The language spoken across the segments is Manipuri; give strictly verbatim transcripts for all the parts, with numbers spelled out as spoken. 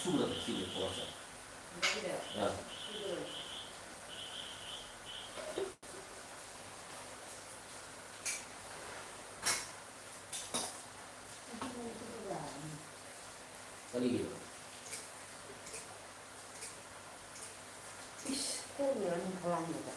ꯁꯨꯗꯕ ꯁꯤꯒꯤ ꯊꯕꯛꯁꯦ꯫ ꯑꯥ꯫ ꯀꯔꯤꯒꯤꯅꯣ? ꯏꯁ, ꯀꯣꯛꯅ ꯑꯗꯨꯝ ꯈꯜꯂꯝꯃꯦꯕ꯫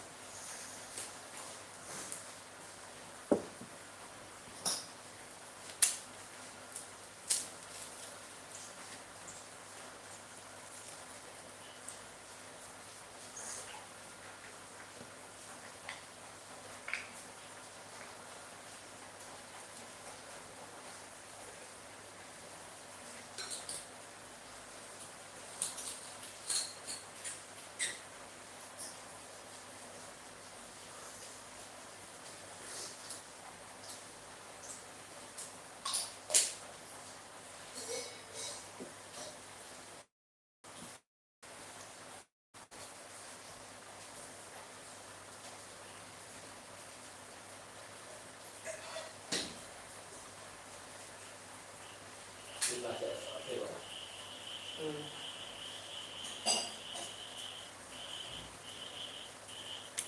ꯎꯝ꯫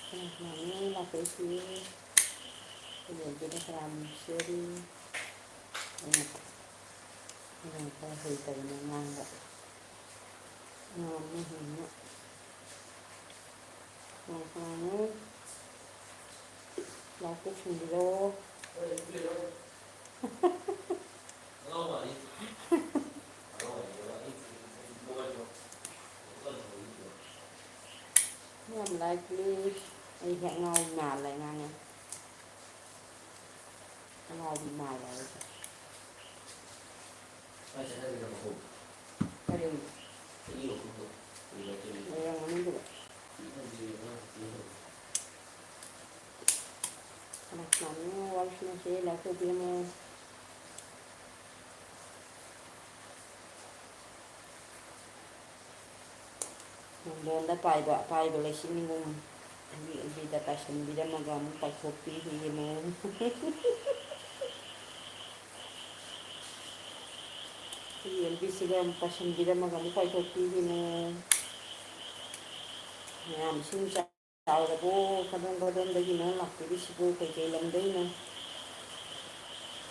ꯀꯅꯥ ꯀꯅꯥꯅꯣ ꯂꯥꯛꯇꯣꯏꯁꯤ? ꯑꯩꯈꯣꯏ ꯌꯦꯡꯒꯦꯅꯦ ꯀꯅꯥ ꯃꯤꯡ ꯁꯦꯝꯃꯤ꯫ ꯑꯩꯅ, ꯑꯩꯅ ꯈꯔ ꯍꯩꯇꯕꯅꯦ ꯉꯥꯡꯕ꯫ ꯉꯥꯡꯕ ꯍꯩꯅ꯫ ꯀꯅꯥ ꯀꯅꯥꯅꯣ? ꯂꯥꯏꯛꯇ ꯊꯤꯟꯕꯤꯔꯛꯑꯣ꯫ ꯌꯥꯝ ꯂꯥꯏꯛꯂꯤ꯫ ꯑꯩꯁꯦ ꯑꯉꯥꯎꯕꯤ ꯃꯥꯜꯂꯦ ꯉꯥꯡꯉꯦ꯫ ꯑꯉꯥꯎꯕꯤ ꯃꯥꯜꯂꯦ ꯑꯩꯁꯦ꯫ ꯀꯔꯤ? ꯂꯩꯔꯝꯒꯅꯤ ꯑꯗꯨꯒ꯫ ꯀꯅꯥ ꯀꯅꯥꯅꯣ ꯋꯥꯔꯤ ꯁꯥꯟꯅꯁꯦ? ꯂꯥꯏꯛ ꯇꯧꯕꯤꯔꯝꯃꯣ꯫ ꯅꯝꯕꯣꯜꯗ ꯄꯥꯏꯕ ꯑꯄꯥꯏꯕ ꯂꯩꯆꯤꯟꯒꯨꯝ ꯂꯝꯕꯤ ꯂꯝꯕꯤꯗ ꯄꯥꯏꯁꯟꯕꯤꯔꯝꯃꯒ ꯑꯃꯨꯛ ꯄꯥꯏꯊꯣꯛꯄꯤꯔꯤꯌꯦ ꯃꯑꯣꯡ꯫ ꯁꯤꯒꯤ ꯑꯦꯜ ꯕꯤꯁꯤꯒ ꯑꯃꯨꯛ ꯄꯥꯏꯁꯤꯟꯕꯤꯔꯝꯃꯒ ꯑꯃꯨꯛ ꯄꯥꯏꯊꯣꯛꯄꯤꯔꯤꯅꯦ꯫ ꯃꯌꯥꯝ ꯏꯁꯤꯡ ꯆꯥꯎꯔꯕꯣ? ꯀꯗꯣꯝ ꯀꯗꯣꯝꯗꯒꯤꯅꯣ ꯂꯥꯛꯄꯤꯔꯤꯁꯤꯕꯨ? ꯀꯩꯀꯩ ꯂꯝꯗꯩꯅꯣ?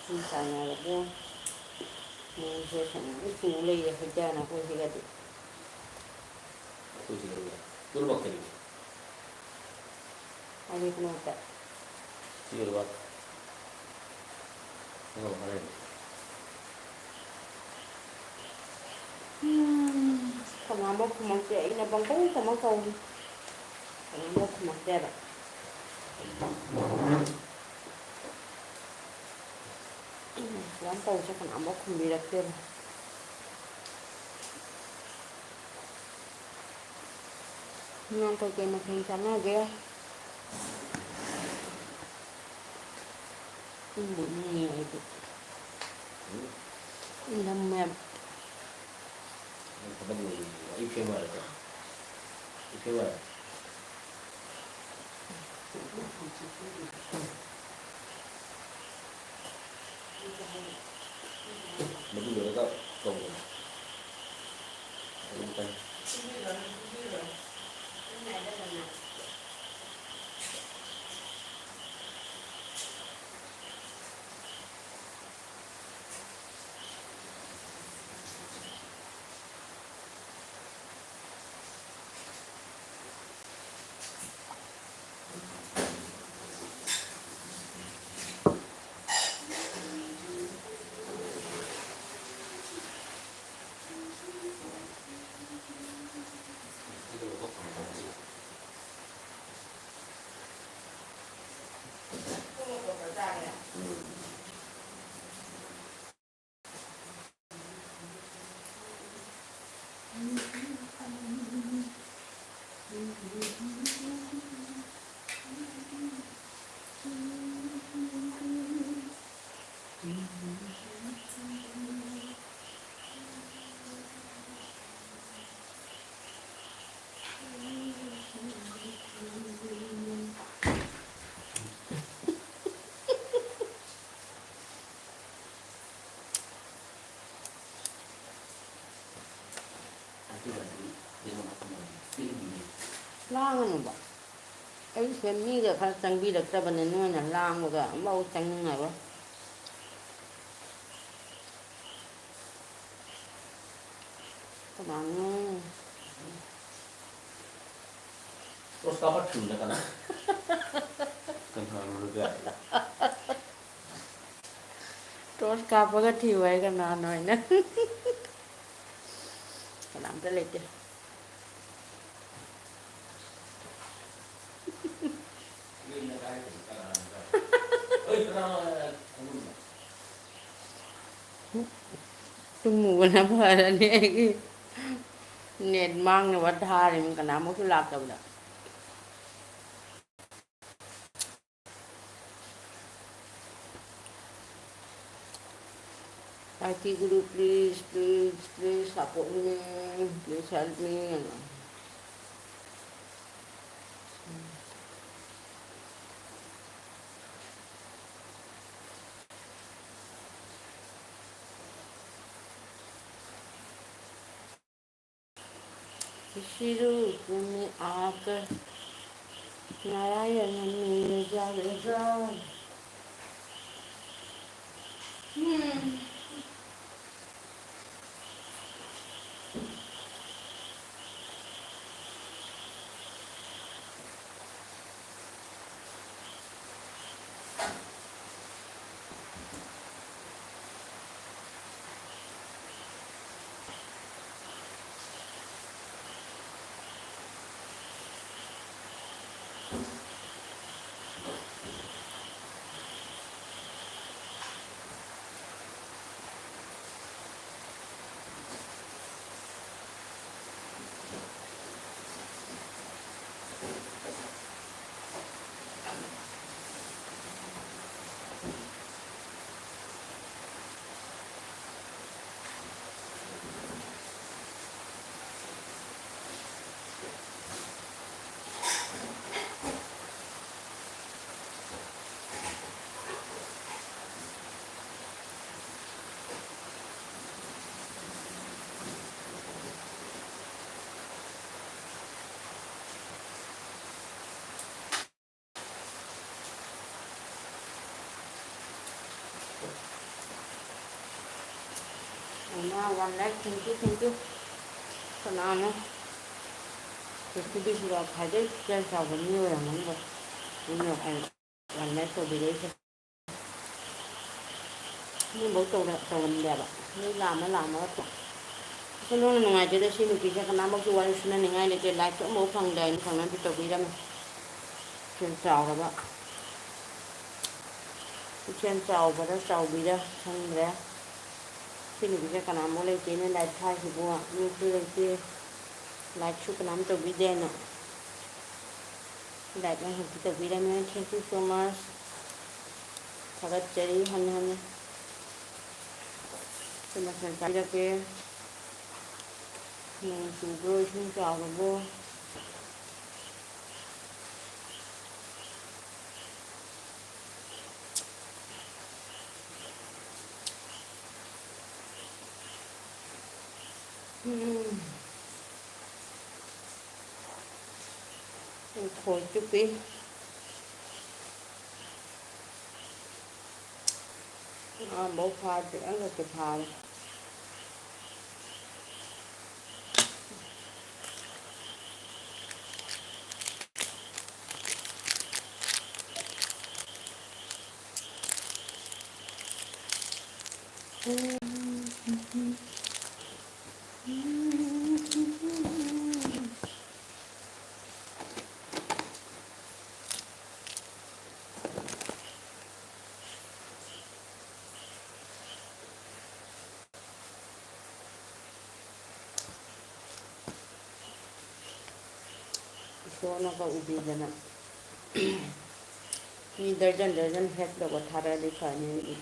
ꯏꯁꯤꯡ ꯆꯥꯏꯅꯔꯕꯣ? ꯅꯣꯡꯁꯦ ꯁꯨꯝ ꯆꯨ ꯂꯩꯔꯦ ꯍꯩꯖꯥꯅ ꯑꯩꯈꯣꯏ ꯁꯤꯒꯗꯤ꯫ ꯑꯩꯈꯣꯏ ꯁꯤꯗ ꯄꯨꯝꯅꯃꯛꯇꯅꯤ꯫ ꯍꯥꯏꯗꯤ ꯀꯩꯅꯣꯗ꯫ ꯁꯤ ꯑꯣꯏꯕ꯫ ꯀꯩꯅꯣ ꯍꯥꯏꯔꯗꯤ꯫ ꯎꯝ, ꯀꯅꯥꯝꯕꯣꯛ ꯈꯨꯝꯃꯛꯇꯦ꯫ ꯑꯩꯅ ꯄꯪꯀꯧ ꯇꯧꯃ ꯀꯧꯔꯤ꯫ ꯀꯅꯥꯝꯕꯣꯛ ꯈꯨꯝꯃꯛꯇꯦꯕ꯫ ꯑꯩꯅ ꯐꯣꯟ ꯇꯧꯕꯁꯦ ꯀꯅꯥꯝꯕꯣꯛ ꯈꯨꯝꯕꯤꯔꯛꯇꯦꯕ꯫ ꯅꯪ ꯀꯩꯀꯩ ꯃꯊꯦꯜ ꯆꯥꯟꯅꯒꯦ? ꯏꯪꯕꯨ ꯏꯪꯉꯦ ꯑꯩꯗꯤ꯫ ꯏꯪꯉꯝꯃꯦ꯫ ꯅꯪ ꯊꯕꯛ ꯂꯣꯏꯔꯦ꯫ ꯑꯩ ꯐꯦꯡ ꯂꯣꯏꯔꯦ꯫ ꯑꯩ ꯐꯦꯡ ꯂꯣꯏꯔꯦ꯫ ꯃꯗꯨ ꯂꯣꯏꯔꯒ ꯇꯧꯕꯅꯦ꯫ ꯑꯗꯨꯝ ꯇꯥꯏ꯫ ꯂꯥꯡꯒꯅꯨꯕ꯫ ꯑꯩꯁꯦ ꯃꯤꯒ ꯈꯔ ꯆꯪꯕꯤꯔꯛꯇꯕꯅꯦ, ꯅꯣꯏꯅ ꯂꯥꯡꯕꯒ ꯑꯃꯐꯥꯎ ꯆꯪꯅꯤꯡꯉꯔꯣꯏ꯫ ꯀꯅꯥꯅꯣ? ꯇꯣꯔꯁ ꯀꯥꯞꯄ ꯊꯤꯌꯨꯅꯦ, ꯀꯅꯥ? ꯀꯅꯥꯅꯣ ꯍꯥꯏꯕ? ꯇꯣꯔꯁ ꯀꯥꯞꯄꯒ ꯊꯤꯌꯨ ꯍꯥꯏ, ꯀꯅꯥꯅꯣ ꯍꯥꯏꯅ? ꯀꯅꯥꯝꯇ ꯂꯩꯇꯦ꯫ ꯇꯨꯝꯃꯨꯕꯅ ꯐꯔꯅꯤ ꯑꯩꯒꯤ꯫ Net ꯃꯥꯡꯅꯕ ꯊꯥꯔꯤꯃꯤ, ꯀꯅꯥꯃꯨꯛꯁꯨ ꯂꯥꯛꯇꯕꯗ꯫ Party guru, please, please, please support me, please help me. शिशु तुम्हें आकर नारायण मिल जाएगा। हम्म। One lakh, thank you, thank you. ꯀꯅꯥꯅꯣ? ꯄ꯭ꯔꯤꯊꯤꯕꯤꯁꯤꯗ ꯈ꯭ꯋꯥꯏꯗꯒꯤ ꯄꯨꯛꯆꯦꯜ ꯆꯥꯎꯕ ꯃꯤ ꯑꯣꯏꯔꯝꯒꯅꯤꯕ꯫ ꯃꯤꯅ ꯑꯩ one lakh ꯇꯧꯕꯤꯔꯛꯏꯁꯦ꯫ ꯃꯤꯐꯧ ꯇꯧꯔ-, ꯇꯧꯔꯝꯗꯦꯕ꯫ ꯃꯤ ꯂꯥꯝꯃ ꯂꯥꯝꯃꯒ ꯇꯣꯛ-, ꯑꯁ, ꯑꯣꯟꯊꯣꯛꯅ ꯅꯨꯡꯉꯥꯏꯇꯦꯗ꯫ ꯁꯤ ꯅꯨꯄꯤꯁꯦ ꯀꯅꯥꯃꯛꯁꯨ ꯋꯥꯔꯤ ꯁꯨꯅꯅꯤꯡꯉꯥꯏ ꯂꯩꯇꯦ꯫ Like ꯁꯨ ꯑꯃꯐꯥꯎ ꯐꯪꯗꯦ꯫ ꯑꯩꯅ ꯐꯪꯅꯕꯗꯤ ꯇꯧꯕꯤꯔꯝꯃꯦ꯫ ꯄꯨꯛꯆꯦꯜ ꯆꯥꯎꯔꯕ꯫ ꯄꯨꯛꯆꯦꯜ ꯆꯥꯎꯕꯔ ꯆꯥꯎꯕꯤꯔ ꯈꯪꯗ꯭ꯔꯦ꯫ ꯁꯤ ꯅꯨꯄꯤꯁꯦ ꯀꯅꯥꯃꯨꯛ ꯂꯩꯇꯦꯅꯦ꯫ Like ꯊꯥꯔꯤꯁꯤꯕꯨ ꯃꯤꯁꯨ ꯂꯩꯇꯦ꯫ Like ꯁꯨ ꯀꯅꯥꯝ ꯇꯧꯕꯤꯗꯦ ꯍꯥꯏꯅ꯫ Like ꯑꯃꯈꯛꯇꯤ ꯇꯧꯕꯤꯔꯝꯃꯦ꯫ Thank you so much꯫ ꯊꯥꯒꯠꯆꯔꯤ ꯍꯟꯅ ꯍꯟꯅ꯫ ꯁꯤ ꯃꯊꯦꯜ ꯆꯥꯕꯤꯔꯛꯀꯦ꯫ ꯅꯣꯡ ꯆꯨꯕ꯭ꯔꯣ? ꯏꯁꯤꯡ ꯆꯥꯎꯔꯕ꯭ꯔꯣ? ꯎꯝ꯫ ꯈꯣꯏ ꯆꯨꯞꯄꯤ꯫ ꯑꯉꯥꯡꯐꯧ ꯐꯥꯗ꯭ꯔꯤ, ꯑꯃꯈꯛꯇꯤ ꯐꯥꯔꯦ꯫ ꯏꯁꯣꯔꯅꯒ ꯎꯕꯤꯗꯅ ꯃꯤ ꯗꯔꯖꯟ ꯗꯔꯖꯟ ꯍꯦꯛ ꯇꯧꯕ ꯊꯥꯔꯛꯑꯗꯤ ꯐꯅꯤ꯫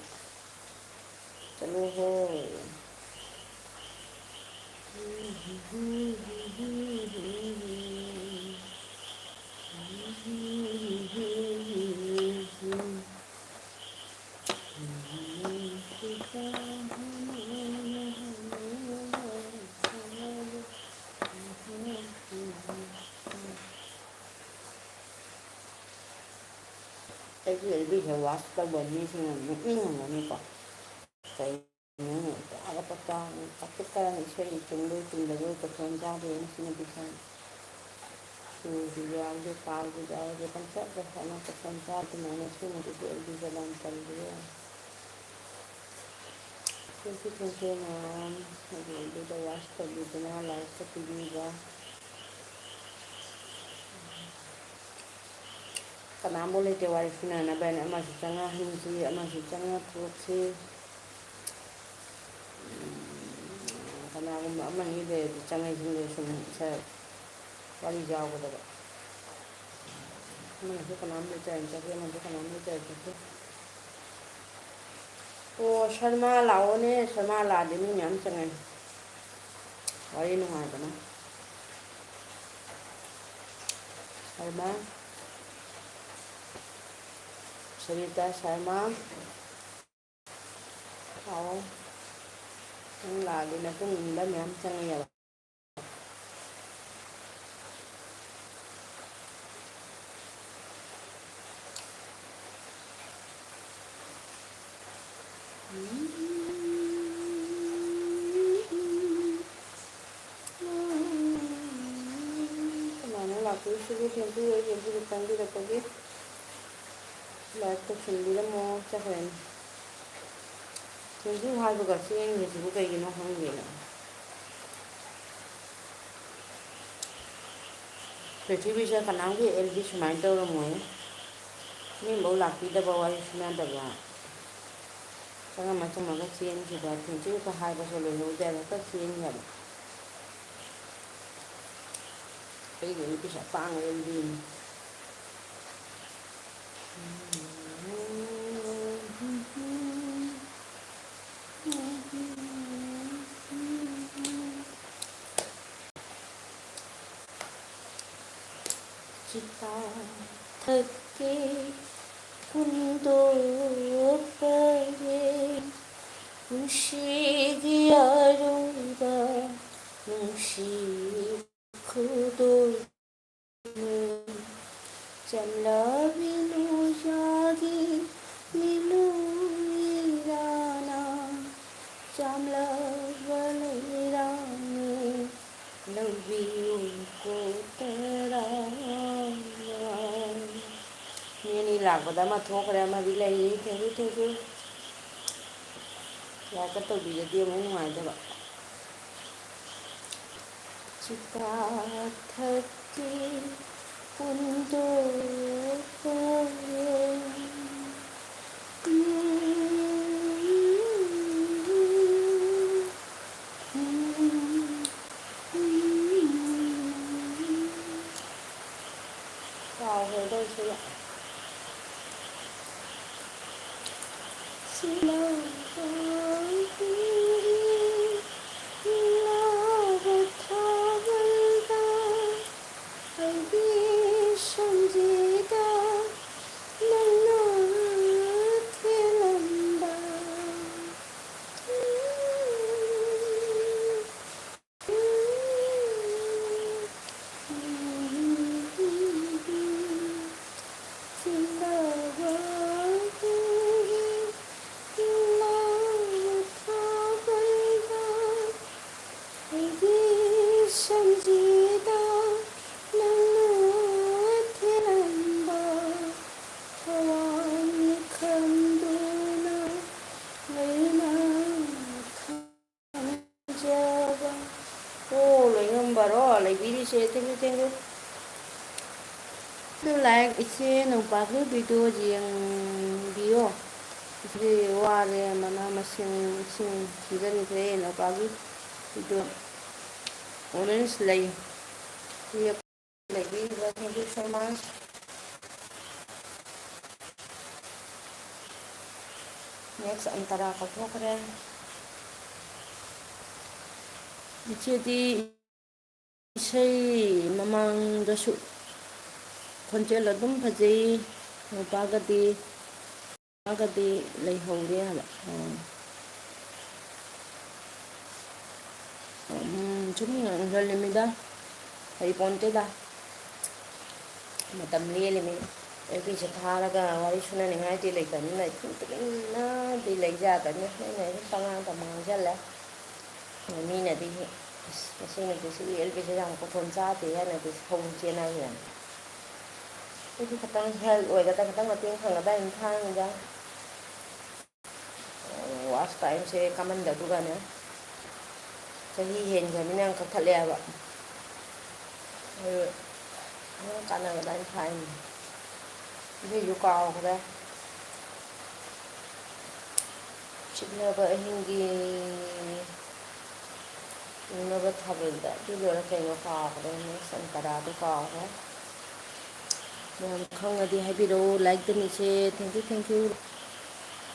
ꯆꯠꯂꯣꯍꯦ꯫ ꯑꯩꯒꯤ ꯏꯔꯨꯖ wash ꯇꯧꯕ ꯃꯤꯁꯤꯡꯅ ꯅꯣꯛꯅꯤꯡꯉꯝꯒꯅꯤꯀꯣ꯫ ꯀꯩꯅꯣꯅꯦ, ꯄꯨꯔꯥꯒ ꯄꯛꯆꯥ ꯄꯥꯀꯦꯠ ꯀꯔꯝ ꯏꯁꯩ ꯆꯨꯝꯕꯣꯏ ꯆꯨꯝꯗꯕꯣꯏ ꯀꯣꯏꯁꯣꯟ ꯆꯥꯗꯦ ꯃꯁꯤ ꯅꯨꯄꯤꯁꯦ꯫ ꯆꯨꯔꯁꯨ ꯌꯥꯎꯗꯦ, ꯄꯥꯜꯁꯨ ꯌꯥꯎꯗꯦ, ꯄꯪꯆꯠꯇ ꯆꯠꯅ ꯀꯣꯏꯁꯣꯟ ꯆꯥꯗꯅ ꯃꯁꯤ ꯅꯨꯄꯤꯁꯦ ꯑꯩꯗꯤ ꯖꯂꯥꯟ ꯇꯜꯂꯤꯌꯦ꯫ Thank you, thank you, ma'am꯫ ꯑꯗꯨꯗ ꯋꯥꯁ ꯇꯧꯕꯤꯗꯅ, ꯂꯥꯏꯛ ꯇꯧꯕꯤꯕ꯫ ꯀꯅꯥꯝꯕꯨ ꯂꯩꯇꯦ ꯋꯥꯔꯤ ꯁꯥꯟꯅꯅꯕ ꯍꯥꯏꯅ꯫ ꯑꯃꯁꯨ ꯆꯪꯉꯛꯍꯟꯁꯤ, ꯑꯃꯁꯨ ꯆꯪꯉꯛꯊꯣꯛꯁꯤ꯫ ꯎꯝ, ꯀꯅꯥꯒꯨꯝꯕ ꯑꯃꯅꯤ ꯂꯩꯔꯗꯤ ꯆꯪꯉꯛꯏꯁꯤꯡꯗꯣ ꯁꯨꯝ ꯁ-, ꯋꯥꯔꯤ ꯌꯥꯎꯒꯗꯕ꯫ ꯑꯃꯅꯁꯨ ꯀꯅꯥꯝ ꯂꯩꯇ꯭ꯔꯦ ꯆꯠꯈꯤ, ꯑꯃꯅꯁꯨ ꯀꯅꯥꯝ ꯂꯩꯇ꯭ꯔꯦ ꯆꯠꯈꯤ꯫ ꯑꯣ, ꯁꯔꯃꯥ ꯂꯥꯛꯑꯣꯅꯦ, ꯁꯔꯃꯥ ꯂꯥꯛꯑꯗꯤ ꯃꯤ ꯃꯌꯥꯝ ꯆꯪꯉꯅꯤ꯫ ꯋꯥꯔꯤ ꯅꯨꯡꯉꯥꯏꯗꯅ꯫ ꯁꯔꯃꯥ, ꯁꯔꯤꯇꯥ ꯁꯔꯃꯥ꯫ ꯑꯥꯎ꯫ ꯅꯪ ꯂꯥꯛꯑꯗꯤ ꯅꯇꯨꯡ ꯏꯟꯕ ꯃꯌꯥꯝ ꯆꯪꯉꯦꯕ꯫ ꯀꯅꯥꯅꯣ ꯂꯥꯛꯄꯤꯔꯤꯁꯤꯕꯨ? ꯊꯦꯡꯀ꯭ꯌꯨ, ꯑꯩꯒꯤ ꯑꯗꯨꯗ ꯆꯪꯕꯤꯔꯛꯄꯒꯤ꯫ ꯂꯥꯏꯛ ꯇꯧꯁꯤꯟꯕꯤꯔꯝꯃꯣ꯫ ꯆꯠꯈ꯭ꯔꯦꯅꯦ꯫ ꯊꯦꯡꯀ꯭ꯌꯨ ꯍꯥꯏꯕꯒ ꯆꯦꯟꯈ꯭ꯔꯤꯁꯤꯕꯨ ꯀꯩꯒꯤꯅꯣ ꯈꯪꯗꯦꯅꯦ꯫ ꯄ꯭ꯔꯤꯊꯤꯕꯤꯁꯤꯗ ꯀꯅꯥꯝꯒꯤ ꯑꯦꯜ ꯕꯤ ꯁꯨꯃꯥꯏꯅ ꯇꯧꯔꯝꯃꯣꯏ꯫ ꯃꯤꯐꯧ ꯂꯥꯛꯄꯤꯗꯕ, ꯋꯥꯔꯤ ꯁꯨꯅꯗꯕ꯫ ꯆꯪꯉꯝꯃ ꯆꯪꯉꯝꯃꯒ ꯆꯦꯟꯈꯤꯕ, ꯊꯦꯡꯀ꯭ꯌꯨꯒ ꯍꯥꯏꯕꯁꯨ ꯂꯣꯏꯍꯧꯗꯦ, ꯍꯦꯛꯇ ꯆꯦꯟꯈꯤꯕ꯫ ꯑꯩꯒꯤ ꯅꯨꯄꯤꯁꯦ ꯑꯄꯥꯡꯕ ꯑꯦꯜ ꯕꯤꯅꯤ꯫ ꯆꯤꯇꯥ ꯊꯛꯀꯦ ꯍꯨꯟꯗꯣꯛꯄꯒꯤ ꯄꯨꯟꯁꯤꯒꯤ ꯑꯔꯣꯏꯕ ꯅꯨꯡꯁꯤ ꯈꯨꯗꯣꯜ꯫ ꯆꯝꯂꯕꯤ ꯅꯨꯡꯁꯥꯒꯤ ꯃꯤꯂꯨ ꯏꯔꯥꯅ ꯆꯝꯂꯕ ꯌꯨꯝ ꯀꯣꯠꯇꯔꯥ꯫ ꯃꯤ ꯑꯅꯤ ꯂꯥꯛꯄꯗ ꯑꯃ ꯊꯣꯛꯈ꯭ꯔꯦ, ꯑꯃꯗꯤ ꯂꯩꯔꯤ꯫ Thank you, thank you꯫ Like ꯀ ꯇꯧꯕꯤꯔꯗꯤ ꯑꯃꯨꯛ ꯅꯨꯡꯉꯥꯏꯗꯕ꯫ ꯆꯤꯇꯥ ꯊꯛꯀꯤ ꯄꯨꯟꯗꯣꯛꯄ꯫ ꯀꯥꯎꯈ꯭ꯔꯦꯗ ꯑꯩꯁꯨ꯫ ꯁꯤꯂꯥꯎꯕꯒꯤ ꯂꯥꯎꯕ ꯊꯥꯕꯜꯗ ꯑꯩꯒꯤ ꯁꯝꯖꯤꯗ ꯅꯪꯅ ꯊꯦꯜꯂꯝꯕ꯫ ꯈꯪꯖꯕ꯫ ꯑꯣ, ꯂꯣꯏꯉꯝꯕꯔꯣ ꯂꯩꯕꯤꯔꯤꯁꯦ꯫ Thank you, thank you꯫ ꯑꯗꯨ like ꯏꯆꯦ ꯅꯧꯄꯥꯒꯤ video ꯌꯦꯡꯕꯤꯌꯣ꯫ ꯏꯆꯦ ꯋꯥꯔꯦ, ꯃꯅꯥ ꯃꯁꯤꯡ ꯏꯁꯤꯡ ꯊꯤꯖꯤꯟꯈ꯭ꯔꯦ ꯅꯧꯄꯥꯒꯤ video꯫ Orange ꯂꯩ꯫ ꯂꯩꯕꯤꯔꯤꯕ, thank you so much꯫ Next ꯑꯟꯇꯔꯥ ꯀꯛꯊꯣꯛꯈ꯭ꯔꯦ꯫ ꯏꯆꯦꯗꯤ ꯏꯁꯩ ꯃꯃꯥꯡꯗꯁꯨ ꯈꯣꯟꯖꯦꯜ ꯑꯗꯨꯝ ꯐꯖꯩ, ꯅꯨꯄꯥꯒꯗꯤ꯫ ꯃꯥꯒꯗꯤ ꯂꯩꯍꯧꯔꯦ ꯍꯥꯏꯕ꯫ ꯑꯣ꯫ ꯎꯝ, ꯁꯨꯝ ꯉꯥꯡꯖꯜꯂꯤꯃꯤꯗ꯫ ꯍꯩꯄꯣꯟꯇꯦꯗ꯫ ꯃꯇꯝ ꯂꯦꯜꯂꯤꯃꯤ꯫ ꯑꯦꯐ ꯕꯤꯁꯦ ꯊꯥꯔꯒ ꯋꯥꯔꯤ ꯁꯨꯅꯅꯤꯡꯉꯥꯏꯗꯤ ꯂꯩꯇꯕꯅꯤꯅ ꯏꯇꯨꯝ ꯇꯨꯃꯤꯟꯅꯗꯤ ꯂꯩ ꯌꯥꯗꯕꯅꯤ꯫ ꯑꯩꯅ ꯑꯗꯨꯝ ꯄꯉꯥꯡꯗ ꯉꯥꯡꯖꯜꯂꯦ꯫ ꯃꯤꯅꯗꯤ ꯑꯁ, ꯉꯁꯤ ꯅꯨꯄꯤꯁꯤꯒꯤ ꯑꯦꯜ ꯕꯤꯁꯦ ꯌꯥꯝ ꯈꯨꯊꯣꯟ ꯆꯥꯗꯦ ꯍꯥꯏꯅ ꯅꯨꯄꯤꯁꯦ ꯍꯧꯅ ꯆꯦꯟꯅꯈ꯭ꯔꯦ꯫ ꯑꯩꯁꯨ ꯈꯤꯇꯪ ꯍꯦꯜꯞ ꯑꯣꯏꯒꯗ꯭ꯔꯥ, ꯈꯤꯇꯪ ꯃꯇꯦꯡ ꯐꯪꯒꯗ꯭ꯔꯥ ꯍꯥꯏꯅ ꯊꯥꯡꯉꯤꯗ꯫ ꯋꯥꯆ ꯇꯥꯏꯝꯁꯦ ꯀꯥꯃꯟꯗ ꯑꯗꯨꯒꯅꯦ, ꯆꯍꯤ ꯍꯦꯟꯈ꯭ꯔꯕꯅꯤꯅ ꯌꯥꯝ ꯀꯛꯊꯠꯂꯦ ꯍꯥꯏꯕ꯫ ꯑꯗꯨ ꯑꯗꯨꯝ ꯀꯥꯟꯅꯒꯗ꯭ꯔꯥ ꯍꯥꯏꯅ ꯊꯥꯏꯅꯤ꯫ ꯑꯗꯨꯏꯁꯨ ꯀꯥꯎꯈ꯭ꯔꯦ꯫ ꯆꯤꯛꯂꯕ ꯑꯍꯤꯡꯒꯤ ꯏꯪꯂꯕ ꯊꯥꯕꯜꯗ, ꯑꯗꯨ ꯂꯣꯏꯔ ꯀꯩꯅꯣ ꯀꯥꯎꯈ꯭ꯔꯦ, ꯃꯤꯁ ꯑꯟꯇꯔꯥꯗꯨ ꯀꯥꯎꯈ꯭ꯔꯦ꯫ ꯃꯌꯥꯝ ꯈꯪꯉꯗꯤ ꯍꯥꯏꯕꯤꯔꯛꯑꯣ, ꯂꯥꯏꯛ ꯇꯅꯤꯁꯦ, thank you, thank you꯫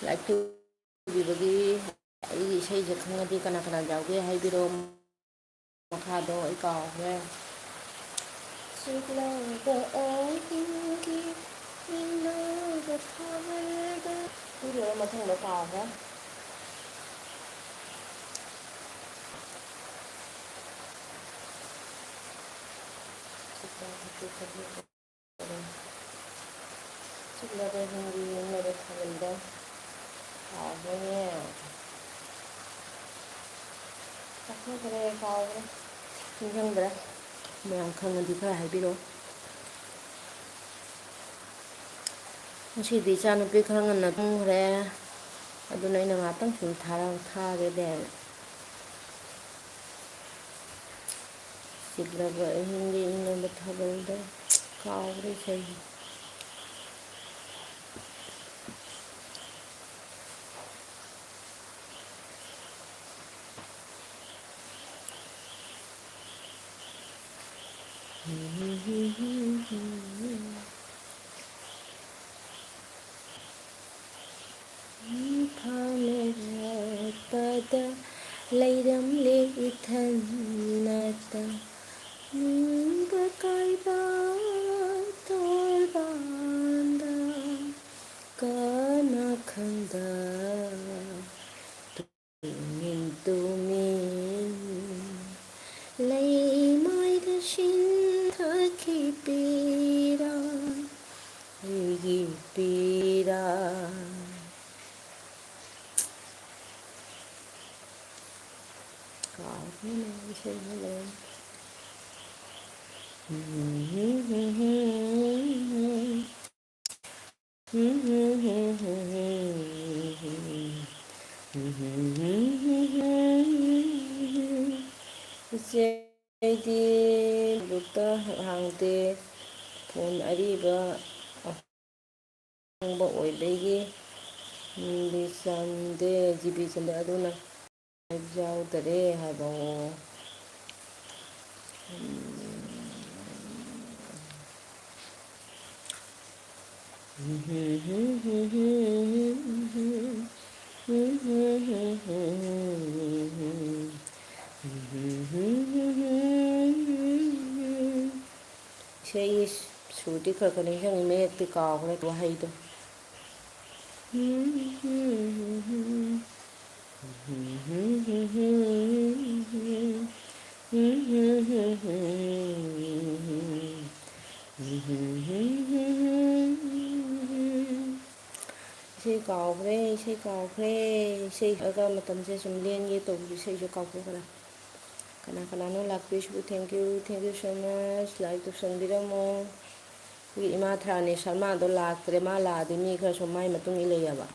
Like ꯇꯧꯕꯤꯕꯒꯤ꯫ ꯑꯩꯒꯤ ꯏꯁꯩꯁꯦ ꯈꯪꯉꯗꯤ ꯀꯅꯥ ꯀꯅꯥ ꯌꯥꯎꯒꯦ ꯍꯥꯏꯕꯤꯔꯛꯑꯣ꯫ ꯃꯈꯥꯗꯣ ꯑꯩ ꯀꯥꯎꯈ꯭ꯔꯦ꯫ ꯆꯤꯛꯂꯕ ꯑꯍꯤꯡꯒꯤ ꯏꯪꯂꯕ ꯊꯥꯕꯜꯗ꯫ ꯑꯗꯨ ꯂꯣꯏꯔ ꯃꯊꯪꯗꯣ ꯀꯥꯎꯈ꯭ꯔꯦ꯫ ꯆꯤꯛꯂꯕ ꯍꯤꯡꯒꯤ ꯌꯦꯡꯂꯕ ꯊꯥꯕꯜꯗ ꯀꯥꯎꯈ꯭ꯔꯦꯅꯦ꯫ ꯀꯥꯎꯈ꯭ꯔꯦ, ꯀꯥꯎꯈ꯭ꯔꯦ꯫ ꯅꯤꯡꯁꯤꯡꯗ꯭ꯔꯦ꯫ ꯃꯌꯥꯝ ꯈꯪꯉꯗꯤ ꯈꯔ ꯍꯥꯏꯕꯤꯔꯛꯑꯣ꯫ ꯉꯁꯤꯗꯤ ꯏꯆꯥꯅꯨꯄꯤ ꯈꯔ ꯉꯟꯅ ꯇꯨꯝꯈ꯭ꯔꯦ꯫ ꯑꯗꯨꯅ ꯑꯩꯅ ꯉꯥꯛꯇꯪ ꯁꯨꯝ ꯊꯥꯔ-, ꯊꯥꯒꯦꯗꯤ ꯍꯥꯏꯅ꯫ ꯆꯤꯛꯂꯕ ꯑꯍꯤꯡꯒꯤ ꯏꯪꯂꯕ ꯊꯥꯕꯜꯗ꯫ ꯀꯥꯎꯈ꯭ꯔꯦ ꯏꯁꯩꯁꯦ꯫ ꯐꯥꯅꯔꯛꯄꯗ ꯂꯩꯔꯝꯂꯦ ꯏꯊꯟꯅꯇ꯫ ꯅꯤꯡꯕ ꯀꯥꯏꯕ ꯇꯣꯔꯕꯥꯟꯗ ꯀꯅꯥ ꯈꯪꯗ ꯇꯨꯃꯤꯟ ꯇꯨꯃꯤꯟ ꯂꯩꯃꯥꯏꯗ ꯁꯤꯟꯊꯈꯤꯕꯤꯔꯥ ꯑꯩꯒꯤ ꯄꯤꯔꯥ꯫ ꯀꯥꯎ ꯏꯁꯩ ꯑꯃ ꯂꯩꯔꯝꯃꯤ꯫ ꯏꯆꯦ, ꯑꯩꯗꯤ ꯒ꯭ꯔꯨꯞꯇ ꯍꯥꯡꯗꯦ, ꯐꯣꯟ ꯑꯔꯤꯕ ꯑꯍꯣꯡꯕ ꯑꯣꯏꯕꯒꯤ ꯕꯤ ꯆꯟꯗꯦ, ꯖꯤ ꯕꯤ ꯆꯟꯗꯦ, ꯑꯗꯨꯅ ꯌꯥꯎꯗꯔꯦ ꯍꯥꯏꯕ꯫ ꯑꯣ꯫ ꯏꯁꯩ ꯁꯨꯔꯗꯤ ꯈꯔ ꯈꯔ ꯅꯤꯡꯁꯤꯡꯉꯤ, ꯃꯌꯦꯛꯇꯤ ꯀꯥꯎꯈ꯭ꯔꯦ ꯋꯥꯍꯩꯗꯣ꯫ ꯏꯁꯩ ꯀꯥꯎꯈ꯭ꯔꯦ, ꯏꯁꯩ ꯀꯥꯎꯈ꯭ꯔꯦ꯫ ꯏꯁꯩ ꯁꯛꯑꯒ ꯃꯇꯝꯁꯦ ꯁꯨꯝ ꯂꯦꯟꯒꯦ ꯇꯧꯕꯗ ꯏꯁꯩꯁꯦ ꯀꯥꯎꯊꯣꯛꯈ꯭ꯔꯦ꯫ ꯀꯅꯥ ꯀꯅꯥꯅꯣ ꯂꯥꯛꯄꯤꯔꯤꯁꯤꯕꯨ? Thank you, thank you so much꯫ Like ꯇꯧꯁꯟꯕꯤꯔꯝꯃꯣ꯫ ꯑꯩꯈꯣꯏꯒꯤ ꯏꯃꯥ ꯊꯔꯥꯅꯤ ꯁꯔꯃꯥꯗꯣ ꯂꯥꯛꯇ꯭ꯔꯦ꯫ ꯃꯥ ꯂꯥꯛꯑꯗꯤ ꯃꯤ ꯈꯔ ꯁꯨꯝ ꯃꯥꯏ ꯃꯇꯨꯡ ꯏꯜꯂ ꯌꯥꯕ꯫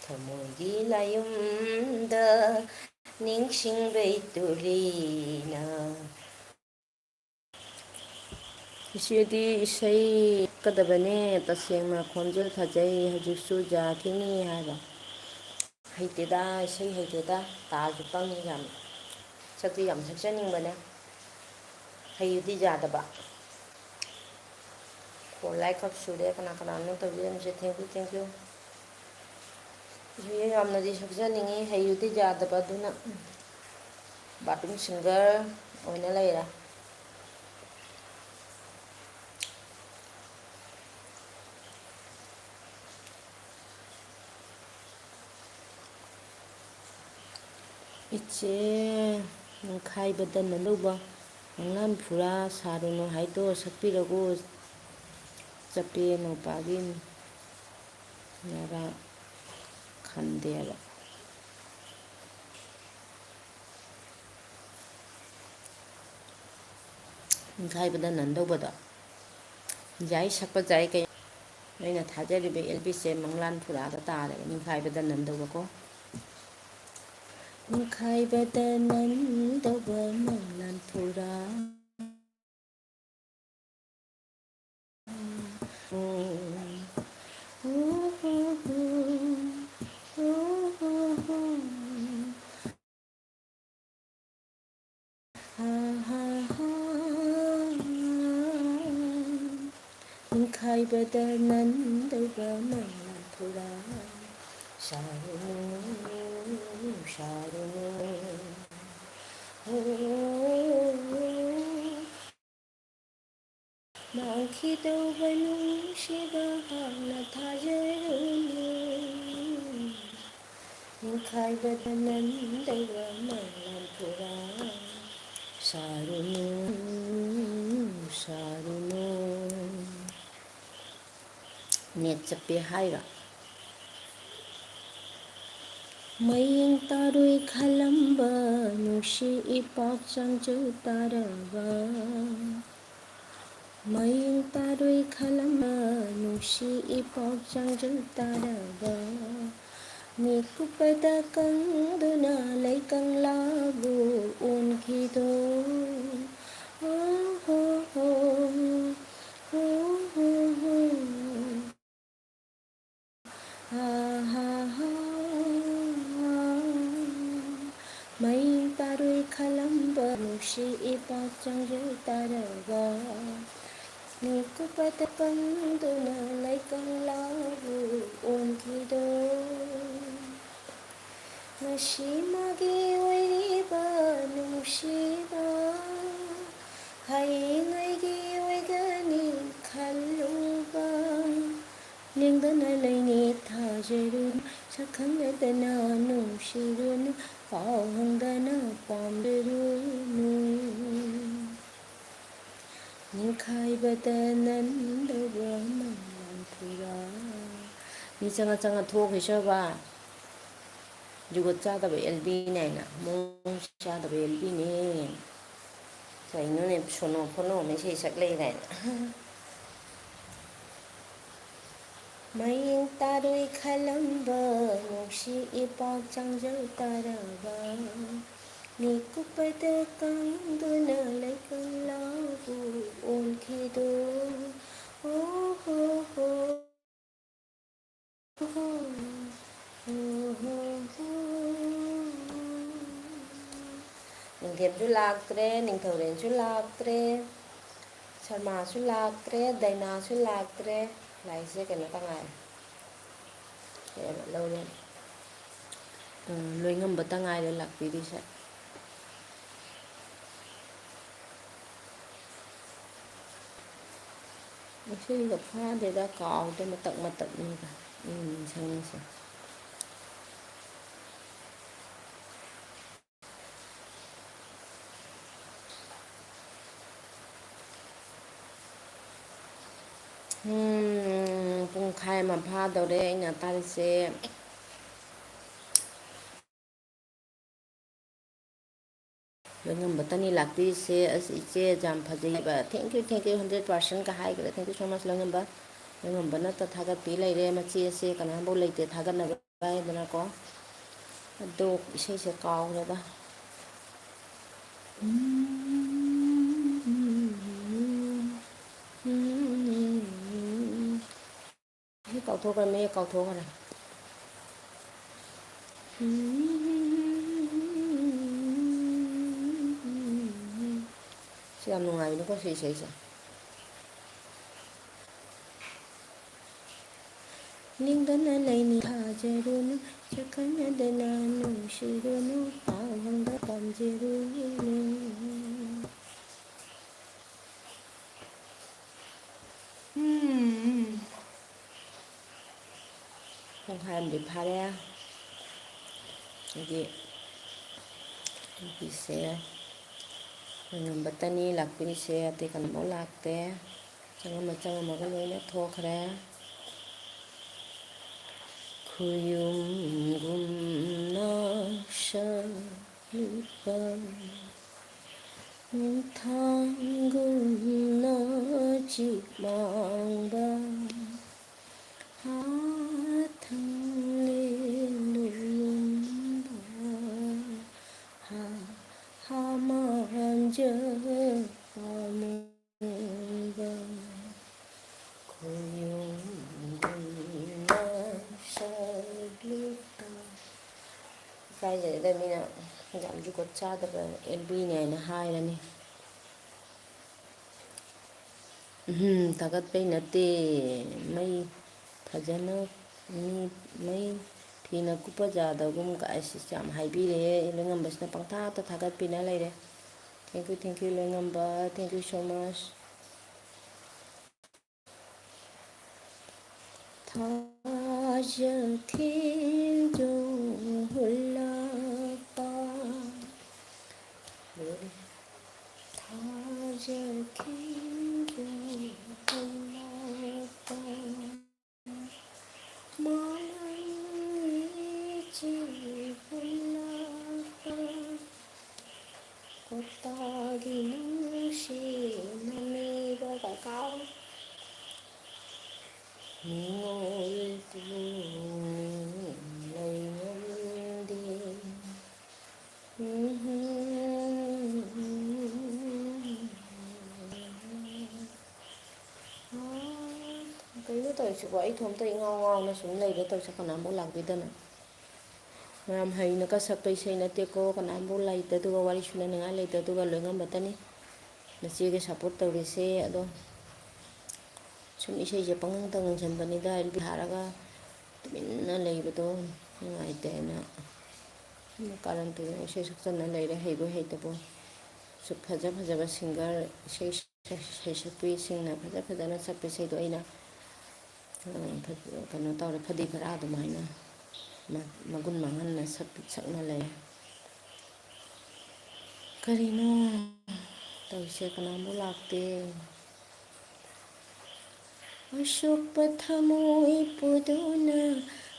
ꯊꯃꯣꯏꯒꯤ ꯂꯥꯌꯨꯝꯗ ꯅꯤꯡꯁꯤꯡꯕꯩ ꯇꯨꯔꯤꯅ꯫ ꯏꯆꯦꯗꯤ ꯏꯁꯩ ꯁꯛꯀꯗꯕꯅꯦ, ꯇꯁꯦꯡꯅ ꯈꯣꯟꯖꯦꯜ ꯐꯖꯩ, ꯍꯧꯖꯤꯛꯁꯨ ꯖꯥ ꯊꯤꯅꯤ ꯍꯥꯏꯕ꯫ ꯍꯩꯇꯦꯗ, ꯏꯁꯩ ꯍꯩꯇꯦꯗ, ꯇꯥꯁꯨ ꯄꯪꯉꯤ ꯌꯥꯝ꯫ ꯁꯛꯇꯤ ꯌꯥꯝ ꯁꯛꯆꯅꯤꯡꯕꯅꯦ, ꯍꯩꯌꯨꯗꯤ ꯌꯥꯗꯕ꯫ ꯐꯣꯔ ꯂꯥꯏꯛ ꯈꯛ ꯁꯨꯔꯦ, ꯀꯅꯥ ꯀꯅꯥꯅꯣ ꯇꯧꯕꯤꯔꯝꯃꯤꯁꯦ? Thank you, thank you꯫ ꯏꯁꯩ ꯌꯥꯝꯅꯗꯤ ꯁꯛꯆꯅꯤꯡꯉꯤ, ꯍꯩꯌꯨꯗꯤ ꯌꯥꯗꯕ, ꯑꯗꯨꯅ ꯕꯥꯠꯔꯨꯝ ꯁꯤꯡꯒꯔ ꯑꯣꯏꯅ ꯂꯩꯔꯦ꯫ ꯏꯆꯦ, ꯅꯤꯡꯈꯥꯏꯕꯗ ꯅꯂꯧꯕ꯫ ꯃꯪꯂꯥꯟ ꯐꯨꯔꯥ ꯁꯥꯔꯨꯅꯨ ꯍꯥꯏꯗꯣ ꯁꯛꯄꯤꯔꯒꯨ꯫ ꯆꯞꯄꯦ ꯅꯨꯄꯥꯒꯤ ꯅꯔꯥ ꯈꯟꯗꯦꯕ꯫ ꯅꯤꯡꯈꯥꯏꯕꯗ ꯅꯟꯗꯧꯕꯗꯣ꯫ ꯌꯥꯏ, ꯁꯛꯄ ꯌꯥꯏ ꯀꯩ-, ꯑꯩꯅ ꯊꯥꯖꯔꯤꯕ ꯑꯦꯜ ꯕꯤꯁꯦ ꯃꯪꯂꯥꯟ ꯐꯨꯔꯥꯗ ꯇꯥꯔꯦꯕ, ꯅꯤꯡꯈꯥꯏꯕꯗ ꯅꯟꯗꯧꯕꯀꯣ꯫ ꯅꯤꯡꯈꯥꯏꯕꯗ ꯅꯟꯗꯧꯕ ꯃꯪꯂꯥꯟ ꯐꯨꯔꯥ꯫ ꯅꯤꯡꯈꯥꯏꯕꯗ ꯅꯟꯗꯧꯕ ꯃꯪꯂꯥꯟ ꯐꯨꯔꯥ꯫ ꯁꯥꯔꯨꯅꯨ, ꯁꯥꯔꯨꯅꯨ꯫ ꯍꯣ꯫ ꯃꯥꯡꯈꯤꯗꯧꯕ ꯅꯨꯡꯁꯤꯕ ꯍꯥꯟꯅ ꯊꯥꯖꯔꯨꯅꯨ꯫ ꯅꯤꯡꯈꯥꯏꯕꯗ ꯅꯟꯗꯧꯕ ꯃꯪꯂꯥꯟ ꯐꯨꯔꯥ꯫ ꯁꯥꯔꯨꯅꯨ, ꯁꯥꯔꯨꯅꯨ꯫ ꯅꯦꯠ ꯆꯞꯄꯦ ꯍꯥꯏꯔꯣ? ꯃꯌꯦꯡ ꯇꯥꯔꯣꯏ ꯈꯜꯂꯝꯕ ꯅꯨꯡꯁꯤ ꯏꯄꯥꯛ ꯆꯪꯖꯤꯜ ꯇꯥꯔꯕ꯫ ꯃꯌꯦꯡ ꯇꯥꯔꯣꯏ ꯈꯜꯂꯝꯕ ꯅꯨꯡꯁꯤ ꯏꯄꯥꯛ ꯆꯪꯖꯤꯜ ꯇꯥꯔꯕ꯫ ꯃꯤꯀꯨꯞꯄꯗ ꯀꯪꯗꯨꯅ ꯂꯩꯀꯪꯂꯥꯕꯨ ꯑꯣꯟꯈꯤꯗꯣ꯫ ꯑꯣ ꯍꯣ ꯍꯣ, ꯑꯣ ꯍꯣ ꯍꯣ꯫ ꯃꯩ ꯇꯥꯔꯣꯏ ꯈꯜꯂꯝꯕ ꯅꯨꯡꯁꯤ ꯏꯄꯥꯛ ꯆꯪꯖꯤꯜ ꯇꯥꯔꯕ꯫ ꯃꯤꯀꯨꯞꯄꯗ ꯀꯪꯗꯨꯅ ꯂꯩꯀꯪꯂꯥꯕꯨ ꯑꯣꯟꯈꯤꯗꯣ꯫ ꯉꯁꯤ ꯃꯥꯒꯤ ꯑꯣꯏꯔꯤꯕ ꯅꯨꯡꯁꯤꯕ ꯍꯌꯦꯡ ꯑꯩꯒꯤ ꯑꯣꯏꯒꯅꯤ ꯈꯜꯂꯨꯕ꯫ ꯂꯦꯡꯗꯅ ꯂꯩꯅꯤ ꯊꯥꯖꯔꯨꯅꯨ, ꯁꯛ ꯈꯪꯅꯗꯅ ꯅꯨꯡꯁꯤꯔꯨꯅꯨ, ꯄꯥꯎ ꯍꯪꯗꯅ ꯄꯥꯝꯕꯤꯔꯨꯅꯨ꯫ ꯅꯤꯡꯈꯥꯏꯕꯗ ꯅꯟꯗꯧꯕ ꯃꯃꯥꯡ ꯄꯨꯔꯥ꯫ ꯃꯤ ꯆꯪꯉ ꯆꯪꯉ ꯊꯣꯛꯈꯤꯁ꯭ꯔꯕ? ꯖꯨꯒꯣꯠ ꯆꯥꯗꯕ ꯑꯦꯜ ꯕꯤꯅꯦ ꯍꯥꯏꯅ, ꯃꯑꯣꯡ ꯆꯥꯗꯕ ꯑꯦꯜ ꯕꯤꯅꯦ꯫ ꯀꯩꯅꯣꯅꯦ, ꯁꯣꯅꯣ ꯐꯣꯅꯣ ꯑꯃ ꯏꯁꯩ ꯁꯛ ꯂꯩ ꯀꯥꯏꯅ꯫ ꯃꯌꯦꯡ ꯇꯥꯔꯣꯏ ꯈꯜꯂꯝꯕ ꯅꯨꯡꯁꯤ ꯏꯄꯥꯛ ꯆꯪꯖꯧ ꯇꯥꯔꯕ꯫ ꯃꯤꯀꯨꯞꯄꯗ ꯀꯪꯗꯨꯅ ꯂꯩꯀꯪꯂꯥꯕꯨ ꯑꯣꯟꯈꯤꯗꯣ꯫ ꯑꯣ ꯍꯣ ꯍꯣ꯫ ꯑꯣ ꯍꯣ ꯍꯣ꯫ ꯅꯤꯡꯊꯦꯝꯁꯨ ꯂꯥꯛꯇ꯭ꯔꯦ, ꯅꯤꯡꯊꯧꯔꯦꯟꯁꯨ ꯂꯥꯛꯇ꯭ꯔꯦ, ꯁꯔꯃꯥꯁꯨ ꯂꯥꯛꯇ꯭ꯔꯦ, ꯗꯥꯏꯅꯥꯁꯨ ꯂꯥꯛꯇ꯭ꯔꯦ꯫ ꯂꯥꯛꯏꯁꯦ ꯀꯩꯅꯣ ꯇ ꯉꯥꯏꯔꯦ꯫ ꯀꯩ ꯍꯥꯏꯕ? ꯂꯧꯔꯦꯟ꯫ ꯑ, ꯂꯣꯏꯉꯝꯕꯇ ꯉꯥꯏꯔꯦ ꯂꯥꯛꯄꯤꯔꯤꯁꯦ꯫ ꯉꯁꯤꯒ ꯐꯥꯗꯦꯗ, ꯀꯥꯎꯗꯦ, ꯃꯇꯠ ꯃꯇꯠꯅꯤꯗ ꯑꯩꯅ ꯅꯤꯡꯁꯤꯡꯉꯤꯁꯦ꯫ ꯎꯝ, ꯄꯨꯡꯈꯥꯏ ꯑꯃ ꯐꯥꯗꯧꯔꯦ ꯑꯩꯅ ꯇꯥꯔꯤꯁꯦ꯫ ꯂꯣꯏꯉꯝꯕꯇꯅꯤ ꯂꯥꯛꯄꯤꯔꯤꯁꯦ꯫ ꯑꯁ, ꯏꯆꯦ, ꯌꯥꯝ ꯐꯖꯩꯕ꯫ Thank you, thank you, hundred percent ꯀ ꯍꯥꯏꯈ꯭ꯔꯦ꯫ Thank you so much, ꯂꯣꯏꯉꯝꯕ꯫ ꯂꯣꯏꯉꯝꯕꯅꯇ ꯊꯥꯒꯠꯄꯤ ꯂꯩꯔꯦ꯫ ꯃꯆꯦ, ꯑꯁꯦ ꯀꯅꯥꯝꯐꯥꯎ ꯂꯩꯇꯦ ꯊꯥꯒꯠꯅꯕ ꯍꯥꯏꯗꯅꯀꯣ꯫ ꯑꯗꯣ ꯏꯁꯩꯁꯦ ꯀꯥꯎꯈ꯭ꯔꯦꯗ꯫ ꯁꯤ ꯀꯥꯎꯊꯣꯛꯈ꯭ꯔꯦ, ꯃꯌꯦꯛ ꯀꯥꯎꯊꯣꯛꯈ꯭ꯔꯦ꯫ ꯁꯤ ꯌꯥꯝ ꯅꯨꯡꯉꯥꯏꯕꯅꯤꯀꯣ, ꯁꯤ ꯏꯁꯩꯁꯦ꯫ ꯅꯤꯡꯗꯅ ꯂꯩꯅꯤ ꯊꯥꯖꯔꯨꯅꯨ, ꯆꯠꯈꯟꯅꯗꯅ ꯅꯨꯡꯁꯤꯔꯨꯅꯨ, ꯄꯥꯎ ꯍꯪꯕ ꯄꯥꯝꯖꯔꯨꯅꯨ꯫ ꯎꯝ꯫ ꯄꯨꯡꯈꯥꯏ ꯑꯃꯗꯤ ꯐꯥꯔꯦ꯫ ꯑꯩꯗꯤ ꯅꯨꯄꯤꯁꯦ ꯉꯝꯕꯇꯅꯤ ꯂꯥꯛꯄꯤꯔꯤꯁꯦ, ꯑꯇꯩ ꯀꯅꯥꯃꯨꯛ ꯂꯥꯛꯇꯦ꯫ ꯆꯪꯉꯝꯃ ꯆꯪꯉꯝꯃꯒ ꯂꯣꯏꯅ ꯊꯣꯛꯈ꯭ꯔꯦ꯫ ꯈꯨꯌꯨꯝꯒꯨꯝꯅ ꯁꯛꯂꯨꯕ, ꯅꯨꯡꯊꯥꯡꯒꯨꯝꯅ ꯆꯤꯛꯃꯥꯡꯕ, ꯍꯥꯊꯪ ꯂꯦꯜꯂꯨꯝꯕ, ꯍꯥ, ꯍꯥ ꯃꯥꯟꯖꯕ ꯃꯨꯡꯒ, ꯈꯣꯏꯌꯨꯝꯒꯨꯝꯅ ꯁꯛꯂꯨꯕ꯫ ꯏꯀꯥꯏꯖꯔꯦꯗ, ꯃꯤꯅ ꯌꯥꯝ ꯖꯨꯒꯣꯠ ꯆꯥꯗꯕ ꯑꯦꯜ ꯕꯤꯅꯦ ꯍꯥꯏꯅ ꯍꯥꯏꯔꯅꯤ꯫ ꯎꯝ, ꯊꯥꯒꯠꯄꯩ ꯅꯠꯇꯦ, ꯃꯩ ꯐꯖꯅ ꯃꯤ, ꯃꯩ ꯐꯤꯅ ꯀꯨꯞꯄ ꯖꯥꯗꯒꯨꯝ ꯀꯥꯏ, ꯁꯤꯁꯨ ꯌꯥꯝ ꯍꯥꯏꯕꯤꯔꯦ꯫ ꯂꯣꯏꯉꯝꯕꯁꯤꯅ ꯄꯪꯊꯥꯇ ꯊꯥꯒꯠꯄꯤꯅ ꯂꯩꯔꯦ꯫ Thank you, thank you, ꯂꯣꯏꯉꯝꯕ, thank you so much꯫ ꯊꯥꯖ ꯈꯦꯟꯖꯣꯡ ꯍꯨꯜꯂꯛꯄ, ꯊꯥꯖ ꯈꯦꯟꯖꯣꯡ ꯍꯨꯜꯂꯛꯄ, ꯃꯥꯂꯪ ꯂꯩꯆꯤꯜ ꯍꯨꯜꯂꯛꯄ, ꯀꯣꯛꯇꯒꯤ ꯅꯨꯡꯁꯤ ꯃꯃꯤꯒ ꯀꯥꯎ꯫ ꯅꯤꯡꯉꯣꯜ ꯄꯨꯛꯅꯤꯡ ꯂꯩ ꯉꯝꯗꯦ꯫ ꯀꯩꯅꯣ ꯇꯧꯔꯤꯁꯤꯕꯣ? ꯑꯩ ꯏꯊꯣꯝꯇ ꯏꯉꯥꯎ ꯉꯥꯎꯅ ꯁꯨꯝ ꯂꯩꯔꯦ ꯇꯧꯔꯤꯁꯦ, ꯀꯅꯥꯝꯐꯥꯎ ꯂꯥꯛꯄꯤꯗꯅ꯫ ꯃꯌꯥꯝ ꯍꯩꯅꯒ ꯁꯛꯄ ꯏꯁꯩ ꯅꯠꯇꯦꯀꯣ, ꯀꯅꯥꯝꯐꯥꯎ ꯂꯩꯇꯗꯨꯒ, ꯋꯥꯔꯤ ꯁꯨꯅꯅꯤꯡꯉꯥꯏ ꯂꯩꯇꯗꯨꯒ, ꯂꯣꯏꯉꯝꯕꯇꯅꯤ ꯅꯆꯦꯒ support ꯇꯧꯔꯤꯁꯦ꯫ ꯑꯗꯣ ꯁꯨꯝ ꯏꯁꯩꯁꯦ ꯄꯪꯉꯪꯗ ꯉꯪꯁꯟꯕꯅꯤꯗ, ꯑꯦꯜ ꯕꯤ ꯊꯥꯔꯒ ꯇꯨꯃꯤꯟꯅ ꯂꯩꯕꯗꯣ ꯅꯨꯡꯉꯥꯏꯇꯦꯅ꯫ ꯀꯥꯔꯟ ꯇꯨꯔꯟ ꯏꯁꯩ ꯁꯛꯆꯟꯅ ꯂꯩꯔꯦ, ꯍꯩꯕꯣꯏ ꯍꯩꯇꯕꯣꯏ꯫ ꯁꯨꯛ ꯐꯖ ꯐꯖꯕ singer, ꯏꯁꯩ ꯁꯩꯁꯛꯄꯤꯁꯤꯡꯅ ꯐꯖ ꯐꯖꯅ ꯁꯛꯄ ꯏꯁꯩꯗꯣ ꯑꯩꯅ, ꯑ, ꯐ-, ꯀꯩꯅꯣ ꯇꯧꯔꯦ, ꯐꯗꯤ ꯐꯔꯥ ꯑꯗꯨꯃꯥꯏꯅ ꯃ-, ꯃꯒꯨꯟ ꯃꯥꯡꯍꯟꯅ ꯁꯛ-, ꯁꯛꯅ ꯂꯩ꯫ ꯀꯔꯤꯅꯣ ꯇꯧꯔꯤꯁꯦ? ꯀꯅꯥꯝꯕꯨ ꯂꯥꯛꯇꯦ꯫ ꯑꯁꯣꯛꯄ ꯊꯃꯣꯏ ꯄꯨꯗꯨꯅ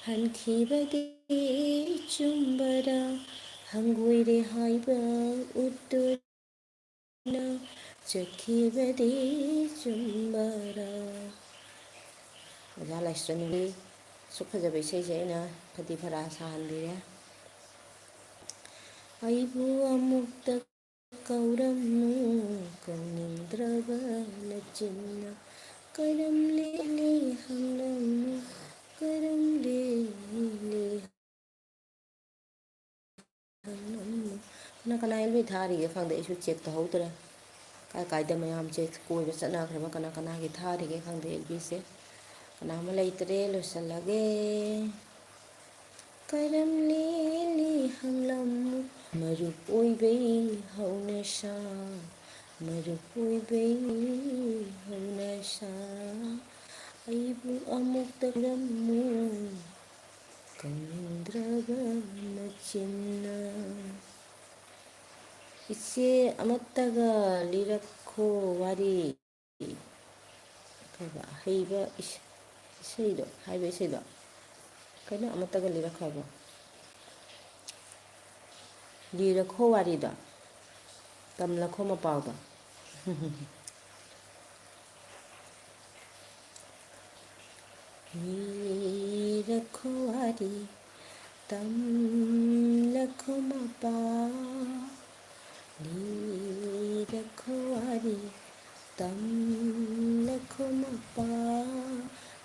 ꯍꯟꯈꯤꯕꯗꯤ ꯆꯨꯝꯕꯔꯥ? ꯍꯪꯒꯣꯏꯔꯦ ꯍꯥꯏꯕ ꯎꯠꯇꯨꯅ ꯆꯠꯈꯤꯕꯗꯤ ꯆꯨꯝꯕꯔꯥ? ꯑꯣꯖꯥ ꯂꯥꯏꯁ꯭ꯔꯝꯒꯤ ꯑꯁꯨꯛ ꯐꯖꯕ ꯏꯁꯩꯁꯦ ꯑꯩꯅ ꯐꯗꯤ ꯐꯔꯥ ꯁꯥꯍꯟꯕꯤꯔꯦ꯫ ꯑꯩꯕꯨ ꯑꯃꯨꯛꯇ ꯀꯧꯔꯝꯃꯨ, ꯀꯧꯅꯤꯡꯗ꯭ꯔꯕ ꯅꯆꯤꯟꯅ꯫ ꯀꯔꯝ ꯂꯦꯜꯂꯤ ꯍꯪꯂꯝꯃꯨ, ꯀꯔꯝ ꯂꯦꯜꯂꯤ ꯍꯪꯂꯝꯃꯨ꯫ ꯀꯅꯥ ꯀꯅꯥ ꯑꯦꯜ ꯕꯤ ꯊꯥꯔꯤꯒꯦ ꯈꯪꯗꯦ, ꯑꯩꯁꯨ ꯆꯦꯛ ꯇꯧꯍꯧꯗ꯭ꯔꯦ꯫ ꯀꯥꯏ ꯀꯥꯏꯗ ꯃꯌꯥꯝꯁꯦ ꯀꯣꯏꯕ ꯆꯠꯅꯈ꯭ꯔꯕ, ꯀꯅꯥ ꯀꯅꯥꯒꯤ ꯊꯥꯔꯤꯒꯦ ꯈꯪꯗꯦ ꯑꯦꯜ ꯕꯤꯁꯦ꯫ ꯀꯅꯥ ꯑꯃ ꯂꯩꯇ꯭ꯔꯦ, ꯂꯣꯏꯁꯤꯜꯂꯒꯦ꯫ ꯀꯔꯝ ꯂꯦꯜꯂꯤ ꯍꯪꯂꯝꯃꯨ, ꯃꯔꯨꯞ ꯑꯣꯏꯕꯩ ꯍꯧꯅꯁꯥ, ꯃꯔꯨꯞ ꯑꯣꯏꯕꯩ ꯍꯧꯅꯁꯥ꯫ ꯑꯩꯕꯨ ꯑꯃꯨꯛꯇ ꯀꯧꯔꯝꯃꯨ, ꯀꯧꯅꯤꯡꯗ꯭ꯔꯕ ꯅꯆꯤꯟꯅ꯫ ꯏꯆꯦ ꯑꯃꯠꯇꯒ ꯂꯤꯔꯛꯈꯣ ꯋꯥꯔꯤ꯫ ꯀꯩꯕ? ꯍꯩꯕ ꯏꯁ-, ꯏꯁꯩꯗꯣ, ꯍꯥꯏꯕ ꯏꯁꯩꯗꯣ꯫ ꯀꯩꯅꯣ ꯑꯃꯠꯇꯒ ꯂꯤꯔꯛꯈꯣ ꯍꯥꯏꯕ? ꯂꯤꯔꯛꯈꯣ ꯋꯥꯔꯤꯗꯣ꯫ ꯇꯝꯂꯛꯈꯣ ꯃꯄꯥꯎꯗꯣ꯫ ꯂꯤꯔꯛꯈꯣ ꯋꯥꯔꯤ, ꯇꯝꯂꯛꯈꯣ ꯃꯄꯥꯎ꯫ ꯂꯤꯔꯛꯈꯣ ꯋꯥꯔꯤ, ꯇꯝꯂꯛꯈꯣ ꯃꯄꯥꯎ꯫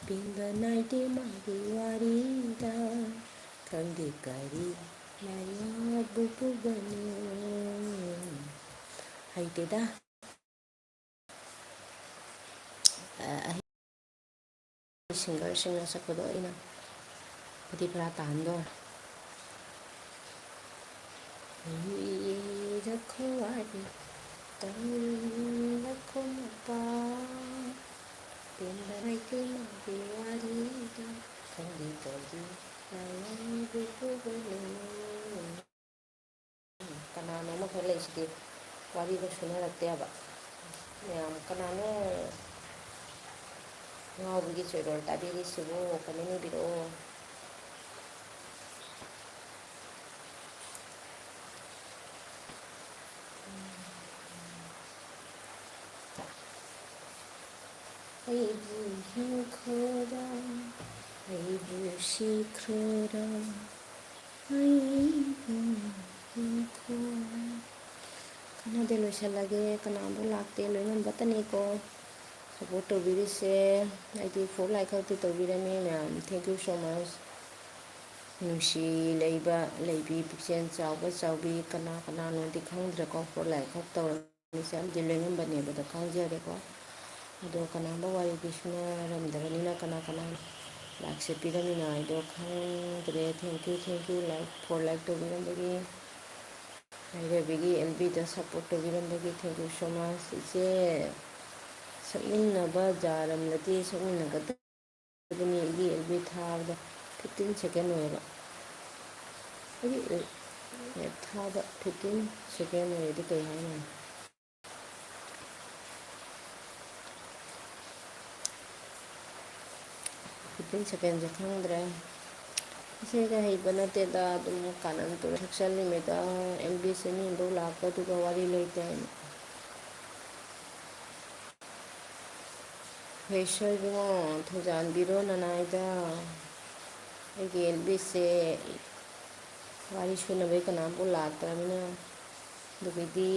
ꯄꯦꯟꯕ ꯅꯥꯏꯗꯦ ꯃꯥꯒꯤ ꯋꯥꯔꯤꯗ, ꯈꯪꯗꯦ ꯀꯔꯤ ꯃꯌꯥꯕꯨ ꯄꯨꯕꯅꯣ꯫ ꯍꯩꯇꯦꯗ꯫ ꯑ, ꯑꯍꯩ-, ꯁꯤꯡꯒꯔꯁꯤꯡꯅ ꯁꯛꯄꯗꯣ ꯑꯩꯅ ꯐꯗꯤ ꯐꯔꯥ ꯇꯥꯍꯟꯗꯣꯔꯦ꯫ ꯂꯤꯔꯛꯈꯣ ꯋꯥꯔꯤ, ꯇꯝꯂꯛꯈꯣ ꯃꯄꯥꯎ, ꯄꯦꯟꯕ ꯅꯥꯏꯗꯦ ꯃꯥꯒꯤ ꯋꯥꯔꯤꯗ, ꯈꯪꯗꯦ ꯀꯔꯤ ꯃꯌꯥꯕꯨ ꯄꯨꯕꯅꯣ꯫ ꯀꯅꯥꯅꯣ ꯑꯃ ꯈꯔ ꯂꯩꯁꯤꯗꯤ ꯋꯥꯔꯤꯗꯣ ꯁꯨꯅꯔꯛꯇꯦꯕ꯫ ꯃꯌꯥꯝ ꯀꯅꯥꯅꯣ ꯉꯥꯎꯕꯒꯤ ꯆꯣꯏꯔꯣꯜ ꯇꯥꯕꯤꯔꯤꯁꯤꯕꯨ? ꯀꯃꯦꯟ ꯏꯕꯤꯔꯛꯑꯣ꯫ ꯑꯩꯕꯨ ꯍꯤꯡꯈꯣꯗ, ꯑꯩꯕꯨ ꯁꯤꯈ꯭ꯔꯣꯗ, ꯑꯩꯕꯨ ꯍꯤꯡꯈꯣꯗ꯫ ꯀꯥꯟꯅꯗꯦ, ꯂꯣꯏꯁꯜꯂꯒꯦ꯫ ꯀꯅꯥꯝꯕꯨ ꯂꯥꯛꯇꯦ, ꯂꯣꯏꯉꯝꯕꯇꯅꯤꯀꯣ ꯁꯞꯄꯣꯔꯠ ꯇꯧꯕꯤꯔꯤꯁꯦ꯫ ꯑꯩꯗꯤ ꯐꯣꯔ ꯂꯥꯏꯛ ꯈꯛꯇꯤ ꯇꯧꯕꯤꯔꯝꯃꯤ ꯃꯌꯥꯝ, thank you so much꯫ ꯅꯨꯡꯁꯤ ꯂꯩꯕ ꯂꯩꯕꯤ, ꯄꯨꯛꯆꯦꯜ ꯆꯥꯎꯕ ꯆꯥꯎꯕꯤ, ꯀꯅꯥ ꯀꯅꯥꯅꯣꯗꯤ ꯈꯪꯗ꯭ꯔꯦꯀꯣ, ꯐꯣꯔ ꯂꯥꯏꯛ ꯈꯛ ꯇꯧꯔꯝꯃꯤꯁꯦ꯫ ꯑꯃꯗꯤ ꯂꯣꯏꯉꯝꯕꯅꯦꯕꯗꯣ ꯈꯪꯖꯔꯦꯀꯣ꯫ ꯑꯗꯣ ꯀꯅꯥꯝꯕ ꯋꯥꯔꯤꯗꯤ ꯁꯨꯅꯔꯝꯗꯕꯅꯤꯅ ꯀꯅꯥ ꯀꯅꯥ ꯂꯥꯏꯛꯁꯦ ꯄꯤꯔꯝꯃꯤꯅꯣ ꯍꯥꯏꯗꯣ ꯈꯪꯗ꯭ꯔꯦ꯫ Thank you, thank you, like, for like ꯇꯧꯕꯤꯔꯝꯕꯒꯤ꯫ ꯂꯩꯔꯕꯤꯒꯤ ꯑꯦꯜ ꯕꯤꯗ ꯁꯞꯄꯣꯔꯠ ꯇꯧꯕꯤꯔꯝꯕꯒꯤ thank you so much꯫ ꯏꯆꯦ, ꯁꯛꯃꯤꯟꯅꯕ ꯌꯥꯔꯝꯂꯗꯤ ꯁꯛꯃꯤꯟꯅꯒꯗꯕꯅꯤ꯫ ꯑꯩꯒꯤ ꯑꯦꯜ ꯕꯤ ꯊꯥꯕꯗ ꯐꯤꯐꯇꯤꯟ ꯁꯦꯀꯦꯟ ꯑꯣꯏꯌꯦꯕ꯫ ꯑꯩꯒꯤ ꯑꯦꯞ ꯊꯥꯕ ꯐꯤꯐꯇꯤꯟ ꯁꯦꯀꯦꯟ ꯑꯣꯏꯔꯗꯤ ꯀꯩ ꯍꯥꯏꯅꯤ? ꯐꯤꯐꯇꯤꯟ ꯁꯦꯀꯦꯟꯁꯦ ꯈꯪꯗ꯭ꯔꯦ꯫ ꯏꯁꯩꯒ ꯍꯩꯕ ꯅꯠꯇꯦꯗ, ꯑꯗꯨꯝ ꯀꯥꯟꯅ ꯇꯨꯔ ꯊꯛꯆꯜꯂꯤꯃꯤꯗ꯫ ꯑꯦꯝ ꯕꯤꯁꯦ ꯃꯤ ꯑꯃꯐꯥꯎ ꯂꯥꯛꯄ ꯑꯗꯨꯒ ꯋꯥꯔꯤ ꯂꯩꯇꯦ ꯍꯥꯏꯅ꯫ ꯍꯩꯁ ꯏꯕꯨꯡꯉꯣ, ꯊꯧꯖꯥꯟꯕꯤꯔꯣ ꯅꯅꯥꯏꯗ꯫ ꯑꯩꯒꯤ ꯑꯦꯜ ꯕꯤꯁꯦ ꯋꯥꯔꯤ ꯁꯨꯅꯕꯩ ꯀꯅꯥꯝꯕꯨ ꯂꯥꯛꯇ꯭ꯔꯕꯅꯤꯅ꯫ ꯑꯗꯨꯒꯤꯗꯤ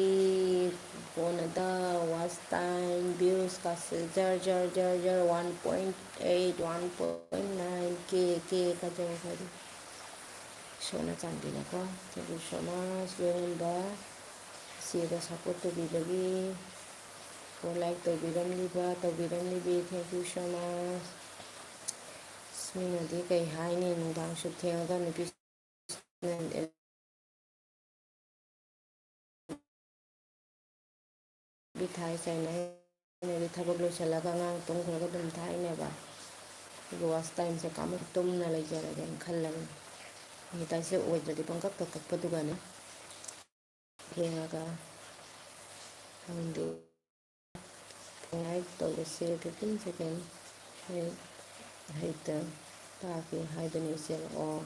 ꯀꯣꯟꯅꯗ watch time, viewsꯀꯥꯁꯦ ꯖꯔ ꯖꯔ ꯖꯔ ꯖꯔ, one point eight, one point nine K, K ꯀꯥ ꯌꯧꯈ꯭ꯔꯗꯤ꯫ ꯏꯁꯣꯔꯅ ꯆꯥꯟꯕꯤꯅꯀꯣ꯫ Thank you so much, ꯂꯣꯏꯉꯝꯕ꯫ ꯏꯆꯦꯗ ꯁꯞꯄꯣꯔꯠ ꯇꯧꯕꯤꯕꯒꯤ, ꯐꯣꯔ ꯂꯥꯏꯛ ꯇꯧꯕꯤꯔꯝꯂꯤꯕ, ꯇꯧꯕꯤꯔꯝꯂꯤꯕꯤ, thank you so much꯫ ꯑꯁ, ꯃꯤꯅꯗꯤ ꯀꯩ ꯍꯥꯏꯅꯤ, ꯅꯨꯡꯗꯥꯡ ꯁꯨꯛ ꯊꯦꯡꯉꯒ ꯅꯨꯄꯤ ꯕꯤ ꯊꯥꯏ ꯆꯥꯏꯅꯩ꯫ ꯑꯩꯅꯗꯤ ꯊꯕꯛ ꯂꯣꯏꯁꯤꯜꯂꯒ ꯑꯉꯥꯡ ꯇꯨꯝꯈ꯭ꯔꯒ ꯑꯗꯨꯝ ꯊꯥꯏꯅꯦꯕ꯫ ꯑꯗꯨꯒ watch timeꯁꯦ ꯀꯥꯃꯟ ꯇꯨꯝꯅ ꯂꯩꯖꯔꯒꯦꯅ ꯈꯜꯂꯕꯅꯤ꯫ Monetizeꯁꯦ ꯑꯣꯏꯗ꯭ꯔꯗꯤ ꯄꯪꯀꯛꯇ ꯀꯛꯄꯗꯨꯒꯅꯤ꯫ ꯌꯦꯡꯉꯒ ꯈꯪꯗꯦ꯫ ꯂꯥꯏꯛ ꯇꯧꯕꯁꯦ fifteen second ꯍꯦꯛ ꯍꯦꯛꯇ ꯇꯥꯒꯦ ꯍꯥꯏꯕꯅꯤ ꯏꯆꯦ꯫ ꯑꯣ,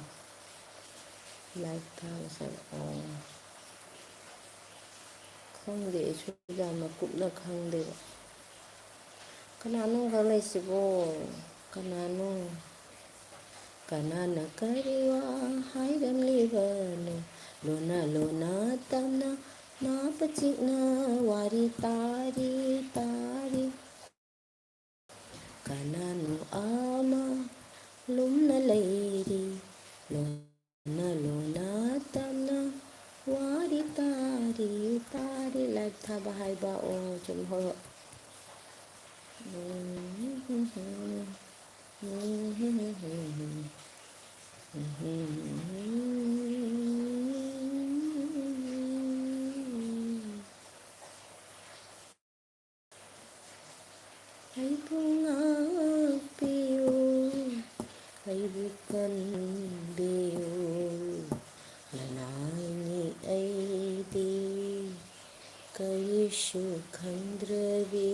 ꯂꯥꯏꯛ ꯊꯥꯕꯁꯦ꯫ ꯑꯣ, ꯈꯪꯗꯦ, ꯑꯩꯁꯨ ꯌꯥꯝꯅ ꯀꯨꯞꯅ ꯈꯪꯗꯦꯕ꯫ ꯀꯅꯥꯅꯣ ꯈꯪꯂꯛꯏꯁꯤꯕꯣ? ꯀꯅꯥꯅꯣ? ꯀꯅꯥꯅ ꯀꯔꯤ ꯋꯥ ꯍꯥꯏꯔꯝꯂꯤꯕꯅꯣ? ꯂꯣꯟꯅ ꯂꯣꯟꯅ ꯇꯞꯅ ꯅꯥꯄ ꯆꯤꯛꯅ ꯋꯥꯔꯤ ꯇꯥꯔꯤ ꯇꯥꯔꯤ꯫ ꯀꯅꯥꯅꯣ ꯑꯃ ꯂꯨꯝꯅ ꯂꯩꯔꯤ? ꯂꯣꯟꯅ ꯂꯣꯟꯅ ꯇꯞꯅ ꯋꯥꯔꯤ ꯇꯥꯔꯤ ꯇꯥꯔꯤ꯫ ꯂꯥꯏꯛ ꯊꯥꯕ ꯍꯥꯏꯕ꯫ ꯑꯣ, ꯆꯨꯝ, ꯍꯣꯏ, ꯍꯣꯏ꯫ ꯑꯩꯕꯨ ꯉꯥꯛꯄꯤꯌꯨ, ꯑꯩꯕꯨ ꯀꯟꯕꯤꯌꯨ, ꯂꯅꯥꯏꯅꯤ ꯑꯩꯗꯤ ꯀꯔꯤꯁꯨ ꯈꯪꯗ꯭ꯔꯕꯤ꯫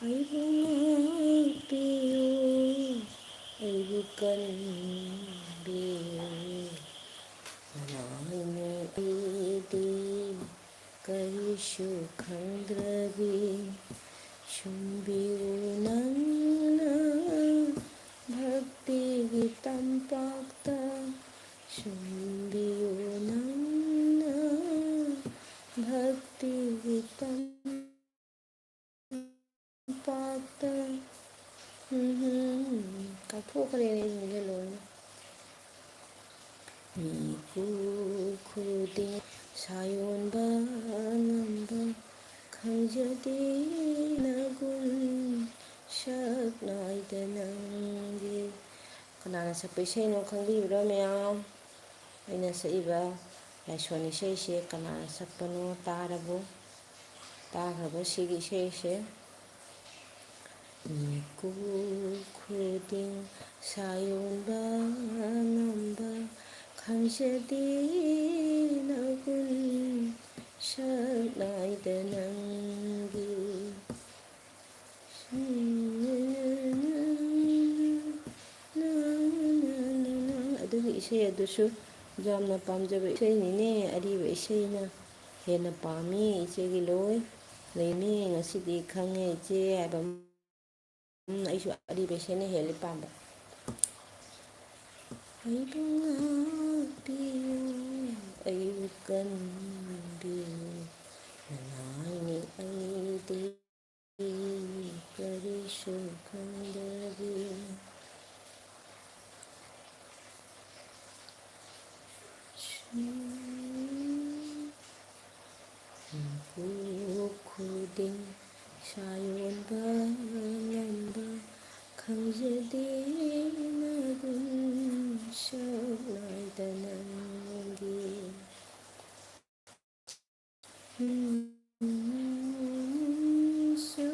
ꯑꯩꯕꯨ ꯉꯥꯛꯄꯤꯌꯨ, ꯑꯩꯕꯨ ꯀꯟꯕꯤꯌꯨ, ꯂꯅꯥꯏꯅꯤ ꯑꯩꯗꯤ ꯀꯔꯤꯁꯨ ꯈꯪꯗ꯭ꯔꯕꯤ꯫ ꯁꯨꯝꯕꯤꯌꯨ ꯅꯪꯅ ꯚꯛꯇꯤꯒꯤ ꯇꯝꯄꯥꯛꯇ, ꯁꯨꯝꯕꯤꯌꯨ ꯅꯪꯅ ꯚꯛꯇꯤꯒꯤ ꯇꯝ ꯄꯥꯛꯇ꯫ ꯎꯝ, ꯀꯥꯎꯊꯣꯛꯈ꯭ꯔꯦꯅꯦ ꯑꯩꯁꯤꯡꯁꯦ ꯂꯣꯏꯅ꯫ ꯃꯤꯀꯨ ꯈꯨꯗꯤꯡ ꯁꯥꯌꯣꯟꯕ ꯉꯝꯕ ꯈꯪꯖꯗꯦ ꯅꯒꯨꯟ ꯁꯛ ꯅꯥꯏꯗ ꯅꯪꯒꯤ꯫ ꯀꯅꯥꯅ ꯁꯛꯄ ꯏꯁꯩꯅꯣ ꯈꯪꯕꯤꯕ꯭ꯔꯥ ꯃꯌꯥꯝ? ꯑꯩꯅ ꯁꯛꯏꯕ ꯂꯥꯏꯁꯣꯟ ꯏꯁꯩꯁꯦ ꯀꯅꯥꯅ ꯁꯛꯄꯅꯣ ꯇꯥꯔꯕꯣ? ꯇꯥꯈ꯭ꯔꯕ ꯁꯤꯒꯤ ꯏꯁꯩꯁꯦ? ꯃꯤꯀꯨ ꯈꯨꯗꯤꯡ ꯁꯥꯌꯣꯟꯕ ꯉꯝꯕ ꯈꯪꯖꯗꯦ ꯅꯒꯨꯟ ꯁꯛ ꯅꯥꯏꯗ ꯅꯪꯒꯤ꯫ ꯑꯗꯨꯒꯤ ꯏꯁꯩ ꯑꯗꯨꯁꯨ ꯌꯥꯝꯅ ꯄꯥꯝꯖꯕ ꯏꯁꯩꯅꯤꯅꯦ꯫ ꯑꯔꯤꯕ ꯏꯁꯩꯅ ꯍꯦꯟꯅ ꯄꯥꯝꯃꯤ ꯏꯆꯦꯒꯤ ꯂꯣꯏ꯫ ꯂꯩꯅꯤ ꯉꯁꯤꯗꯤ ꯈꯪꯉꯦ ꯏꯆꯦ ꯍꯥꯏꯕ꯫ ꯎꯝ, ꯑꯩꯁꯨ ꯑꯔꯤꯕ ꯏꯁꯩꯅ ꯍꯦꯜꯂꯤ ꯄꯥꯝꯕ꯫ ꯑꯩꯕꯨ ꯉꯥꯛꯄꯤꯌꯨ, ꯑꯩꯕꯨ ꯀꯟꯕꯤꯌꯨ, ꯅꯅꯥꯏꯅꯤ ꯑꯩꯗꯤ ꯀꯔꯤꯁꯨ ꯈꯪꯗꯕꯤ꯫ ꯃꯤꯀꯨꯞ ꯈꯨꯗꯤꯡ ꯏꯁꯥ ꯌꯣꯟꯕ ꯉꯝꯕ ꯈꯪꯖꯗꯦ ꯅꯒꯨꯟ ꯁꯛ ꯅꯥꯏꯗ ꯅꯪꯒꯤ꯫ ꯁꯨ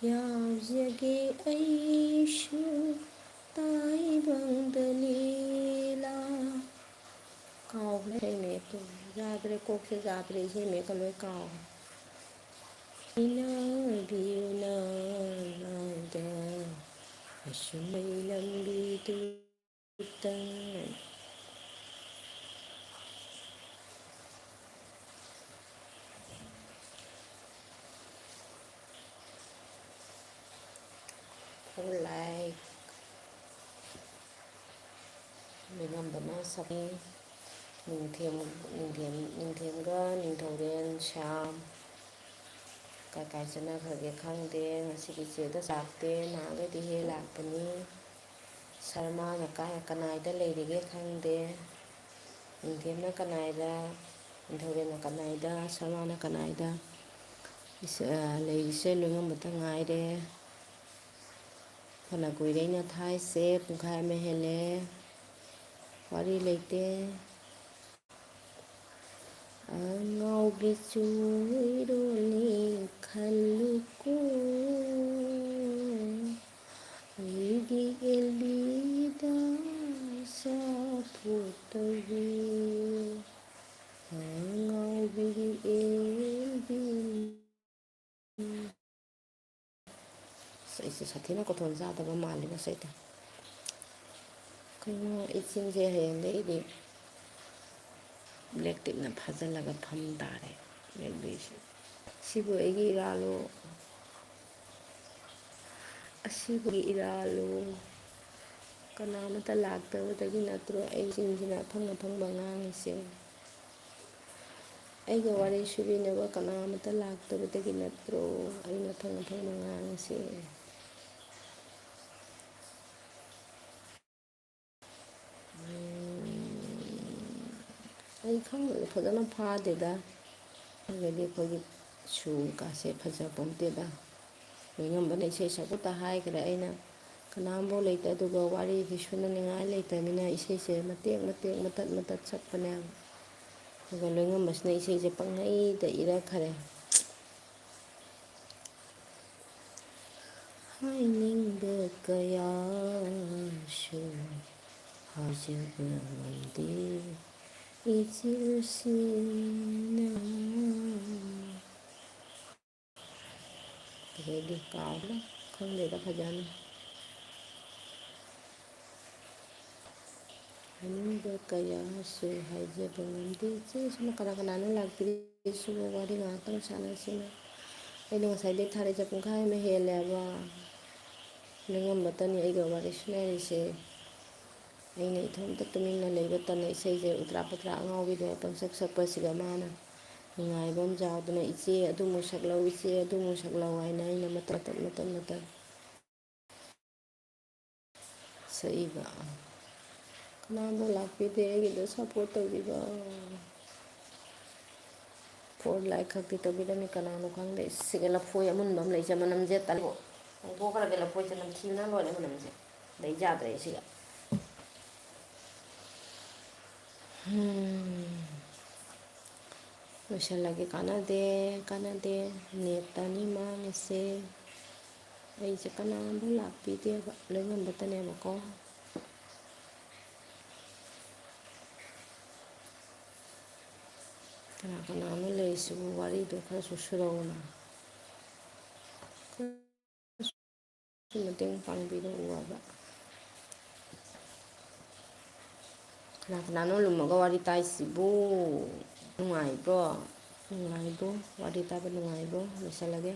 ꯌꯥꯎꯖꯒꯦ ꯑꯩꯁꯨ ꯇꯥꯏꯕꯪꯗ ꯂꯤꯂꯥ꯫ ꯀꯥꯎꯈ꯭ꯔꯦ ꯏꯁꯩ ꯃꯌꯦꯛꯇꯣ꯫ ꯌꯥꯗ꯭ꯔꯦ, ꯀꯣꯛꯁꯦ ꯌꯥꯗ꯭ꯔꯦ, ꯏꯁꯩ ꯃꯌꯦꯛꯀ ꯂꯣꯏ ꯀꯥꯎꯈ꯭ꯔꯦ꯫ ꯏꯅꯥꯎꯕꯤ ꯏꯅꯥꯎꯗ ꯑꯁꯨꯝꯕꯩ ꯂꯝꯕꯤꯗꯨ ꯇꯪ꯫ ꯈꯨꯂꯥꯏ ꯂꯣꯏꯉꯝꯕꯅ ꯁꯛꯏ꯫ ꯅꯤꯡꯊꯦꯝ, ꯅꯤꯡꯊꯦꯝ, ꯅꯤꯡꯊꯦꯝꯒ ꯅꯤꯡꯊꯧꯔꯦꯟ ꯁ꯭ꯌꯥꯝ ꯀꯥꯏ ꯀꯥꯏ ꯆꯠꯅꯈ꯭ꯔꯒꯦ ꯈꯪꯗꯦ꯫ ꯉꯁꯤꯗꯤ ꯆꯦꯗ ꯂꯥꯛꯇꯦ, ꯅꯍꯥꯟꯈꯩꯗꯤ ꯍꯦꯛ ꯂꯥꯛꯄꯅꯤ꯫ ꯁꯔꯃꯥꯅ ꯀꯥꯏ ꯀꯅꯥꯏꯗ ꯂꯩꯔꯤꯒꯦ ꯈꯪꯗꯦ꯫ ꯅꯤꯡꯊꯦꯝꯅ ꯀꯅꯥꯏꯗ, ꯅꯤꯡꯊꯧꯔꯦꯟꯅ ꯀꯅꯥꯏꯗ, ꯁꯔꯃꯥꯅ ꯀꯅꯥꯏꯗ? ꯏꯁ-, ꯑ, ꯂꯩꯔꯤꯁꯦ ꯂꯣꯏꯉꯝꯕꯇ ꯉꯥꯏꯔꯦ꯫ ꯐꯅ ꯀꯨꯏꯔꯦ ꯑꯩꯅ ꯊꯥꯏꯁꯦ, ꯄꯨꯡꯈꯥꯏ ꯑꯃ ꯍꯦꯜꯂꯦ꯫ ꯋꯥꯔꯤ ꯂꯩꯇꯦ꯫ ꯑꯉꯥꯎꯕꯤ ꯆꯣꯏꯔꯣꯅꯦ ꯈꯜꯂꯨꯀꯣ, ꯑꯩꯒꯤ ꯑꯦꯜꯕꯤꯗ ꯁꯥꯐꯨ ꯑꯩꯁꯦ ꯁꯥꯊꯤꯅ ꯀꯣꯊꯣꯟ ꯆꯥꯗꯕ ꯃꯥꯜꯂꯤ ꯉꯁꯤꯗꯤ꯫ ꯀꯩꯅꯣ, ꯏꯆꯤꯟꯁꯦ ꯍꯌꯦꯡꯗꯒꯤꯗꯤ ꯕ꯭ꯂꯦꯛ ꯇꯤꯞꯅ ꯐꯥꯖꯤꯜꯂꯒ ꯐꯝ ꯇꯥꯔꯦ꯫ ꯌꯦꯡꯕꯤꯁꯤ꯫ ꯁꯤꯕꯨ ꯑꯩꯒꯤ ꯏꯔꯥꯜꯂꯣ? ꯑꯁꯤꯕꯨ ꯏꯔꯥꯜꯂꯣ? ꯀꯅꯥꯃꯠꯇ ꯂꯥꯛꯇꯕꯗꯒꯤ ꯅꯠꯇ꯭ꯔꯣ ꯑꯩ ꯆꯤꯟꯁꯤꯅ ꯑꯐꯪ ꯑꯐꯪꯕ ꯉꯥꯡꯉꯤꯁꯦ? ꯑꯩꯒ ꯋꯥꯔꯤ ꯁꯨꯕꯤꯅꯕ ꯀꯅꯥꯃꯠꯇ ꯂꯥꯛꯇꯕꯗꯒꯤ ꯅꯠꯇ꯭ꯔꯣ ꯑꯩꯅ ꯑꯐꯪ ꯑꯐꯪꯕ ꯉꯥꯡꯉꯤꯁꯦ? ꯎꯝ, ꯑꯩ ꯈꯪꯗꯦꯗ, ꯐꯖꯅ ꯐꯥꯗꯦꯗ꯫ ꯑꯗꯒꯤ ꯑꯩꯈꯣꯏꯒꯤ ꯁꯨꯔ ꯀꯥꯁꯦ ꯐꯖ ꯄꯣꯟꯇꯦꯗ꯫ ꯂꯣꯏꯉꯝꯕꯅ ꯏꯁꯩ ꯁꯛꯄꯇ ꯍꯥꯏꯈ꯭ꯔꯦ ꯑꯩꯅ꯫ ꯀꯅꯥꯝꯐꯥꯎ ꯂꯩꯇꯦ, ꯑꯗꯨꯒ ꯋꯥꯔꯤꯗꯤ ꯁꯨꯅꯅꯤꯡꯉꯥꯏ ꯂꯩꯇꯕꯅꯤꯅ ꯏꯁꯩꯁꯦ ꯃꯇꯦꯛ ꯃꯇꯦꯛ, ꯃꯇꯠ ꯃꯇꯠ ꯁꯛꯄꯅꯦ꯫ ꯑꯗꯨꯒ ꯂꯣꯏꯉꯝꯕꯁꯤꯅ ꯏꯁꯩꯁꯦ ꯄꯪꯍꯩꯗ ꯏꯔꯛꯈꯔꯦ꯫ ꯍꯥꯏꯅꯤꯡꯕ ꯀꯌꯥꯁꯨ ꯍꯥꯏꯖꯕ ꯉꯝꯗꯦ, ꯏꯆꯤꯜꯁꯤꯅ꯫ ꯑꯗꯩꯗꯤ ꯀꯥꯎꯈ꯭ꯔꯦ, ꯈꯪꯗꯦꯗ ꯐꯖꯅ꯫ ꯍꯥꯏꯅꯤꯡꯕ ꯀꯌꯥꯁꯨ ꯍꯥꯏꯖꯕ ꯉꯝꯗꯦ꯫ ꯏꯆꯦꯁꯤꯅ ꯀꯅꯥ ꯀꯅꯥꯅꯣ ꯂꯥꯛꯄꯤꯔꯤꯁꯤꯕꯣ? ꯋꯥꯔꯤ ꯉꯥꯏꯍꯥꯛꯇꯪ ꯁꯥꯟꯅꯁꯤꯅ꯫ ꯑꯩꯅ ꯉꯁꯥꯏꯗꯩ ꯊꯥꯔꯛꯏꯁꯦ ꯄꯨꯡꯈꯥꯏ ꯑꯃ ꯍꯦꯜꯂꯦꯕ꯫ ꯂꯦꯡꯉꯝꯕꯇꯅꯤ ꯑꯩꯒ ꯋꯥꯔꯤ ꯁꯥꯟꯅꯔꯤꯁꯦ꯫ ꯑꯩꯅ ꯏꯊꯣꯝꯇ ꯇꯨꯃꯤꯟꯅ ꯂꯩꯕ ꯇꯟꯅ ꯏꯁꯩꯁꯦ ꯎꯇ꯭ꯔꯥ ꯄꯨꯇ꯭ꯔꯥ ꯑꯉꯥꯎꯕꯤꯗꯣ ꯄꯪꯁꯛ ꯁꯛꯄꯁꯤꯒ ꯃꯥꯅ ꯅꯨꯡꯉꯥꯏꯕ ꯑꯃ ꯌꯥꯎꯗꯅ, "ꯏꯆꯦ ꯑꯗꯨꯃꯨꯛ ꯁꯛꯂꯧ, ꯏꯆꯦ ꯑꯗꯨꯃꯨꯛ ꯁꯛꯂꯧ" ꯍꯥꯏꯅ ꯑꯩꯅ ꯃꯇꯠ ꯃꯇꯠ ꯃꯇꯠ ꯃꯇꯠ ꯁꯛꯏꯕ꯫ ꯀꯅꯥꯝꯐꯥꯎ ꯂꯥꯛꯄꯤꯗꯦ ꯑꯩꯒꯤꯗ ꯁꯞꯄꯣꯔꯠ ꯇꯧꯕꯤꯕ꯫ ꯐꯣꯔ ꯂꯥꯏꯛ ꯈꯛꯇꯤ ꯇꯧꯕꯤꯔꯝꯃꯤ, ꯀꯅꯥꯅꯣ ꯈꯪꯗꯦ꯫ ꯁꯤꯒ ꯂꯐꯣꯏ ꯑꯃꯨꯟꯕ ꯑꯃ ꯂꯩꯖ ꯃꯅꯝꯁꯦ ꯇꯜꯂꯤ꯫ ꯍꯣꯡꯗꯣꯛꯈ꯭ꯔꯒꯦ, ꯂꯐꯣꯏꯁꯦ ꯅꯝꯊꯤꯕꯅ ꯂꯣꯏꯔꯦ ꯃꯅꯝꯁꯦ꯫ ꯂꯩ ꯌꯥꯗ꯭ꯔꯦ ꯁꯤꯒ꯫ ꯎꯝ꯫ ꯂꯣꯏꯁꯤꯜꯂꯒꯦ꯫ ꯀꯥꯟꯅꯗꯦ, ꯀꯥꯟꯅꯗꯦ꯫ ꯅꯦꯠꯇꯅꯤ ꯃꯥꯡꯉꯤꯁꯦ꯫ ꯑꯩꯁꯦ ꯀꯅꯥꯝꯐꯥꯎ ꯂꯥꯛꯄꯤꯗꯦꯕ, ꯂꯣꯏꯉꯝꯕꯇꯅꯦꯕꯀꯣ꯫ ꯀꯅꯥ ꯀꯅꯥꯅꯣ ꯂꯩꯔꯤꯁꯤꯕꯨ? ꯋꯥꯔꯤꯗꯣ ꯈꯔꯁꯨ ꯁꯨꯔꯛꯎꯅ꯫ ꯃꯇꯦꯡ ꯄꯥꯡꯕꯤꯔꯛꯎ ꯍꯥꯏꯕ꯫ ꯀꯅꯥ ꯀꯅꯥꯅꯣ ꯂꯨꯝꯃꯒ ꯋꯥꯔꯤ ꯇꯥꯏꯁꯤꯕꯨ? ꯅꯨꯡꯉꯥꯏꯕ꯭ꯔꯣ? ꯅꯨꯡꯉꯥꯏꯕ꯭ꯔꯣ? ꯋꯥꯔꯤ ꯇꯥꯕ ꯅꯨꯡꯉꯥꯏꯕ꯭ꯔꯣ? ꯂꯣꯏꯁꯤꯜꯂꯒꯦ꯫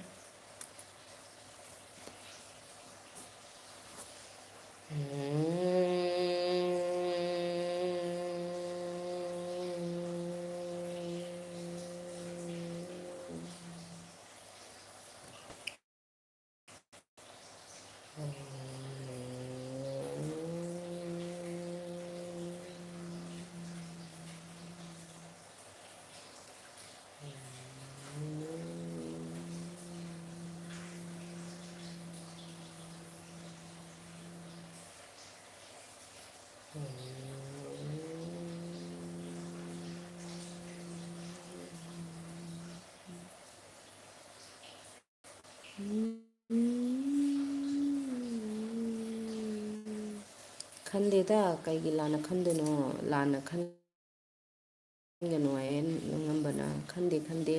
ꯈꯟꯗꯦꯗ, ꯀꯩꯒꯤ ꯂꯥꯟꯅ ꯈꯟꯗꯣꯏꯅꯣ? ꯂꯥꯟꯅ ꯈꯟꯒꯅꯨ ꯍꯥꯏꯌꯦ ꯅꯤꯡꯉꯝꯕꯅ꯫ ꯈꯟꯗꯦ, ꯈꯟꯗꯦ꯫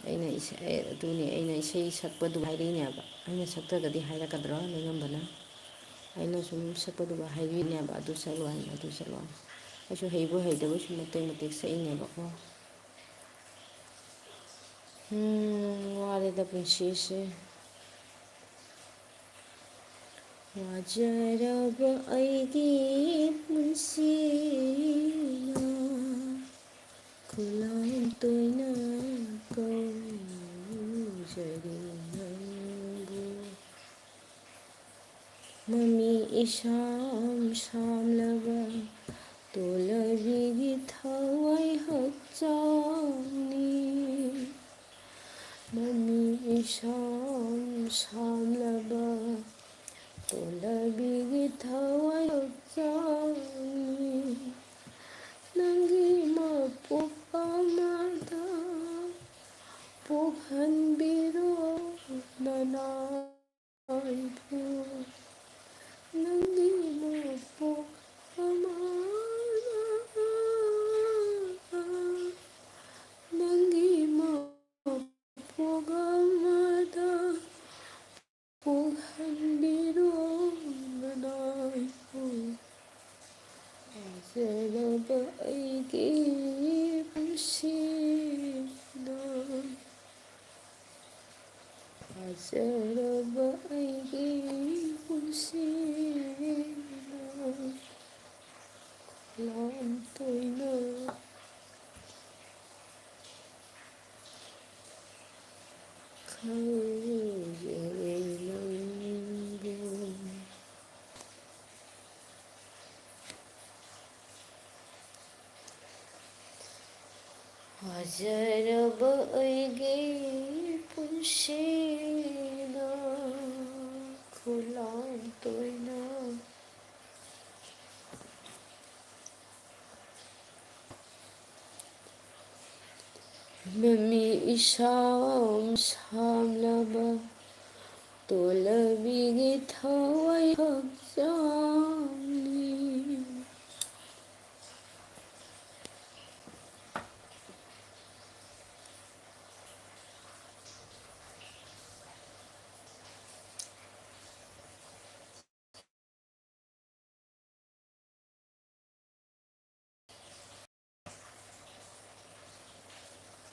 ꯑꯩꯅ ꯏꯁꯩ, ꯑꯗꯨꯅꯤ, ꯑꯩꯅ ꯏꯁꯩ ꯁꯛꯄꯗꯨ ꯍꯥꯏꯔꯛꯏꯅꯦꯕ꯫ ꯑꯩꯅ ꯁꯛꯇ꯭ꯔꯒꯗꯤ ꯍꯥꯏꯔꯛꯀꯗ꯭ꯔꯣ ꯅꯤꯡꯉꯝꯕꯅ? ꯑꯩꯅ ꯁꯨꯝ ꯁꯛꯄꯗꯨꯒ ꯍꯥꯏꯔꯛꯏꯅꯦꯕ, "ꯑꯗꯨ ꯁꯛꯂꯣ" ꯍꯥꯏꯅ, "ꯑꯗꯨ ꯁꯛꯂꯣ" ꯍꯥꯏꯅ꯫ ꯑꯩꯁꯨ ꯍꯩꯕꯣꯏ ꯍꯩꯇꯕꯣꯏ ꯁꯨꯝ ꯃꯇꯦꯛ ꯃꯇꯦꯛ ꯁꯛꯏꯅꯦꯕꯀꯣ꯫ ꯎꯝ, ꯋꯥꯔꯦꯗ ꯄꯨꯟꯁꯤꯁꯦ꯫ ꯋꯥꯖꯔꯕ ꯑꯩꯒꯤ ꯄꯨꯟꯁꯤꯅ ꯈꯨꯂꯥꯡ ꯇꯣꯏꯅ ꯀꯧꯖꯔꯤ ꯅꯪꯕꯨ꯫ ꯃꯃꯤ ꯏꯁꯥꯝ ꯁꯥꯝꯂꯕ ꯇꯣꯂꯕꯤꯒꯤ ꯊꯋꯥꯏ ꯍꯛꯆꯥꯡꯅꯤ꯫ ꯃꯃꯤ ꯏꯁꯥꯝ ꯁꯥꯝꯂꯕ ꯇꯣꯂꯕꯤꯒꯤ ꯊꯋꯥꯏ ꯍꯛꯆꯥꯡꯅꯤ꯫ ꯅꯪꯒꯤ ꯃꯄꯣꯛ ꯑꯃꯗ ꯄꯣꯛꯍꯟꯕꯤꯔꯣ ꯅꯅꯥꯏꯕꯨ꯫ ꯅꯪꯒꯤ ꯃꯄꯣꯛ ꯑꯃꯗ, ꯅꯪꯒꯤ ꯃꯄꯣꯛ ꯑꯃꯗ ꯄꯣꯛꯍꯟ ꯆꯔꯕ ꯑꯩꯒꯤ ꯄꯨꯟꯁꯤꯅ ꯈꯨꯂꯥꯡ ꯇꯣꯏꯅ ꯈꯪꯖꯔꯦ ꯅꯪꯕꯨ꯫ ꯐꯖꯔꯕ ꯑꯩꯒꯤ ꯄꯨꯟꯁꯤꯅ ꯈꯨꯂꯥꯡ ꯇꯣꯏꯅ ꯃꯃꯤ ꯏꯁꯥꯝ ꯁꯥꯝꯂꯕ ꯇꯣꯂꯕꯤꯒꯤ ꯊꯋꯥꯏ ꯍꯛꯆꯥꯡꯅꯤ꯫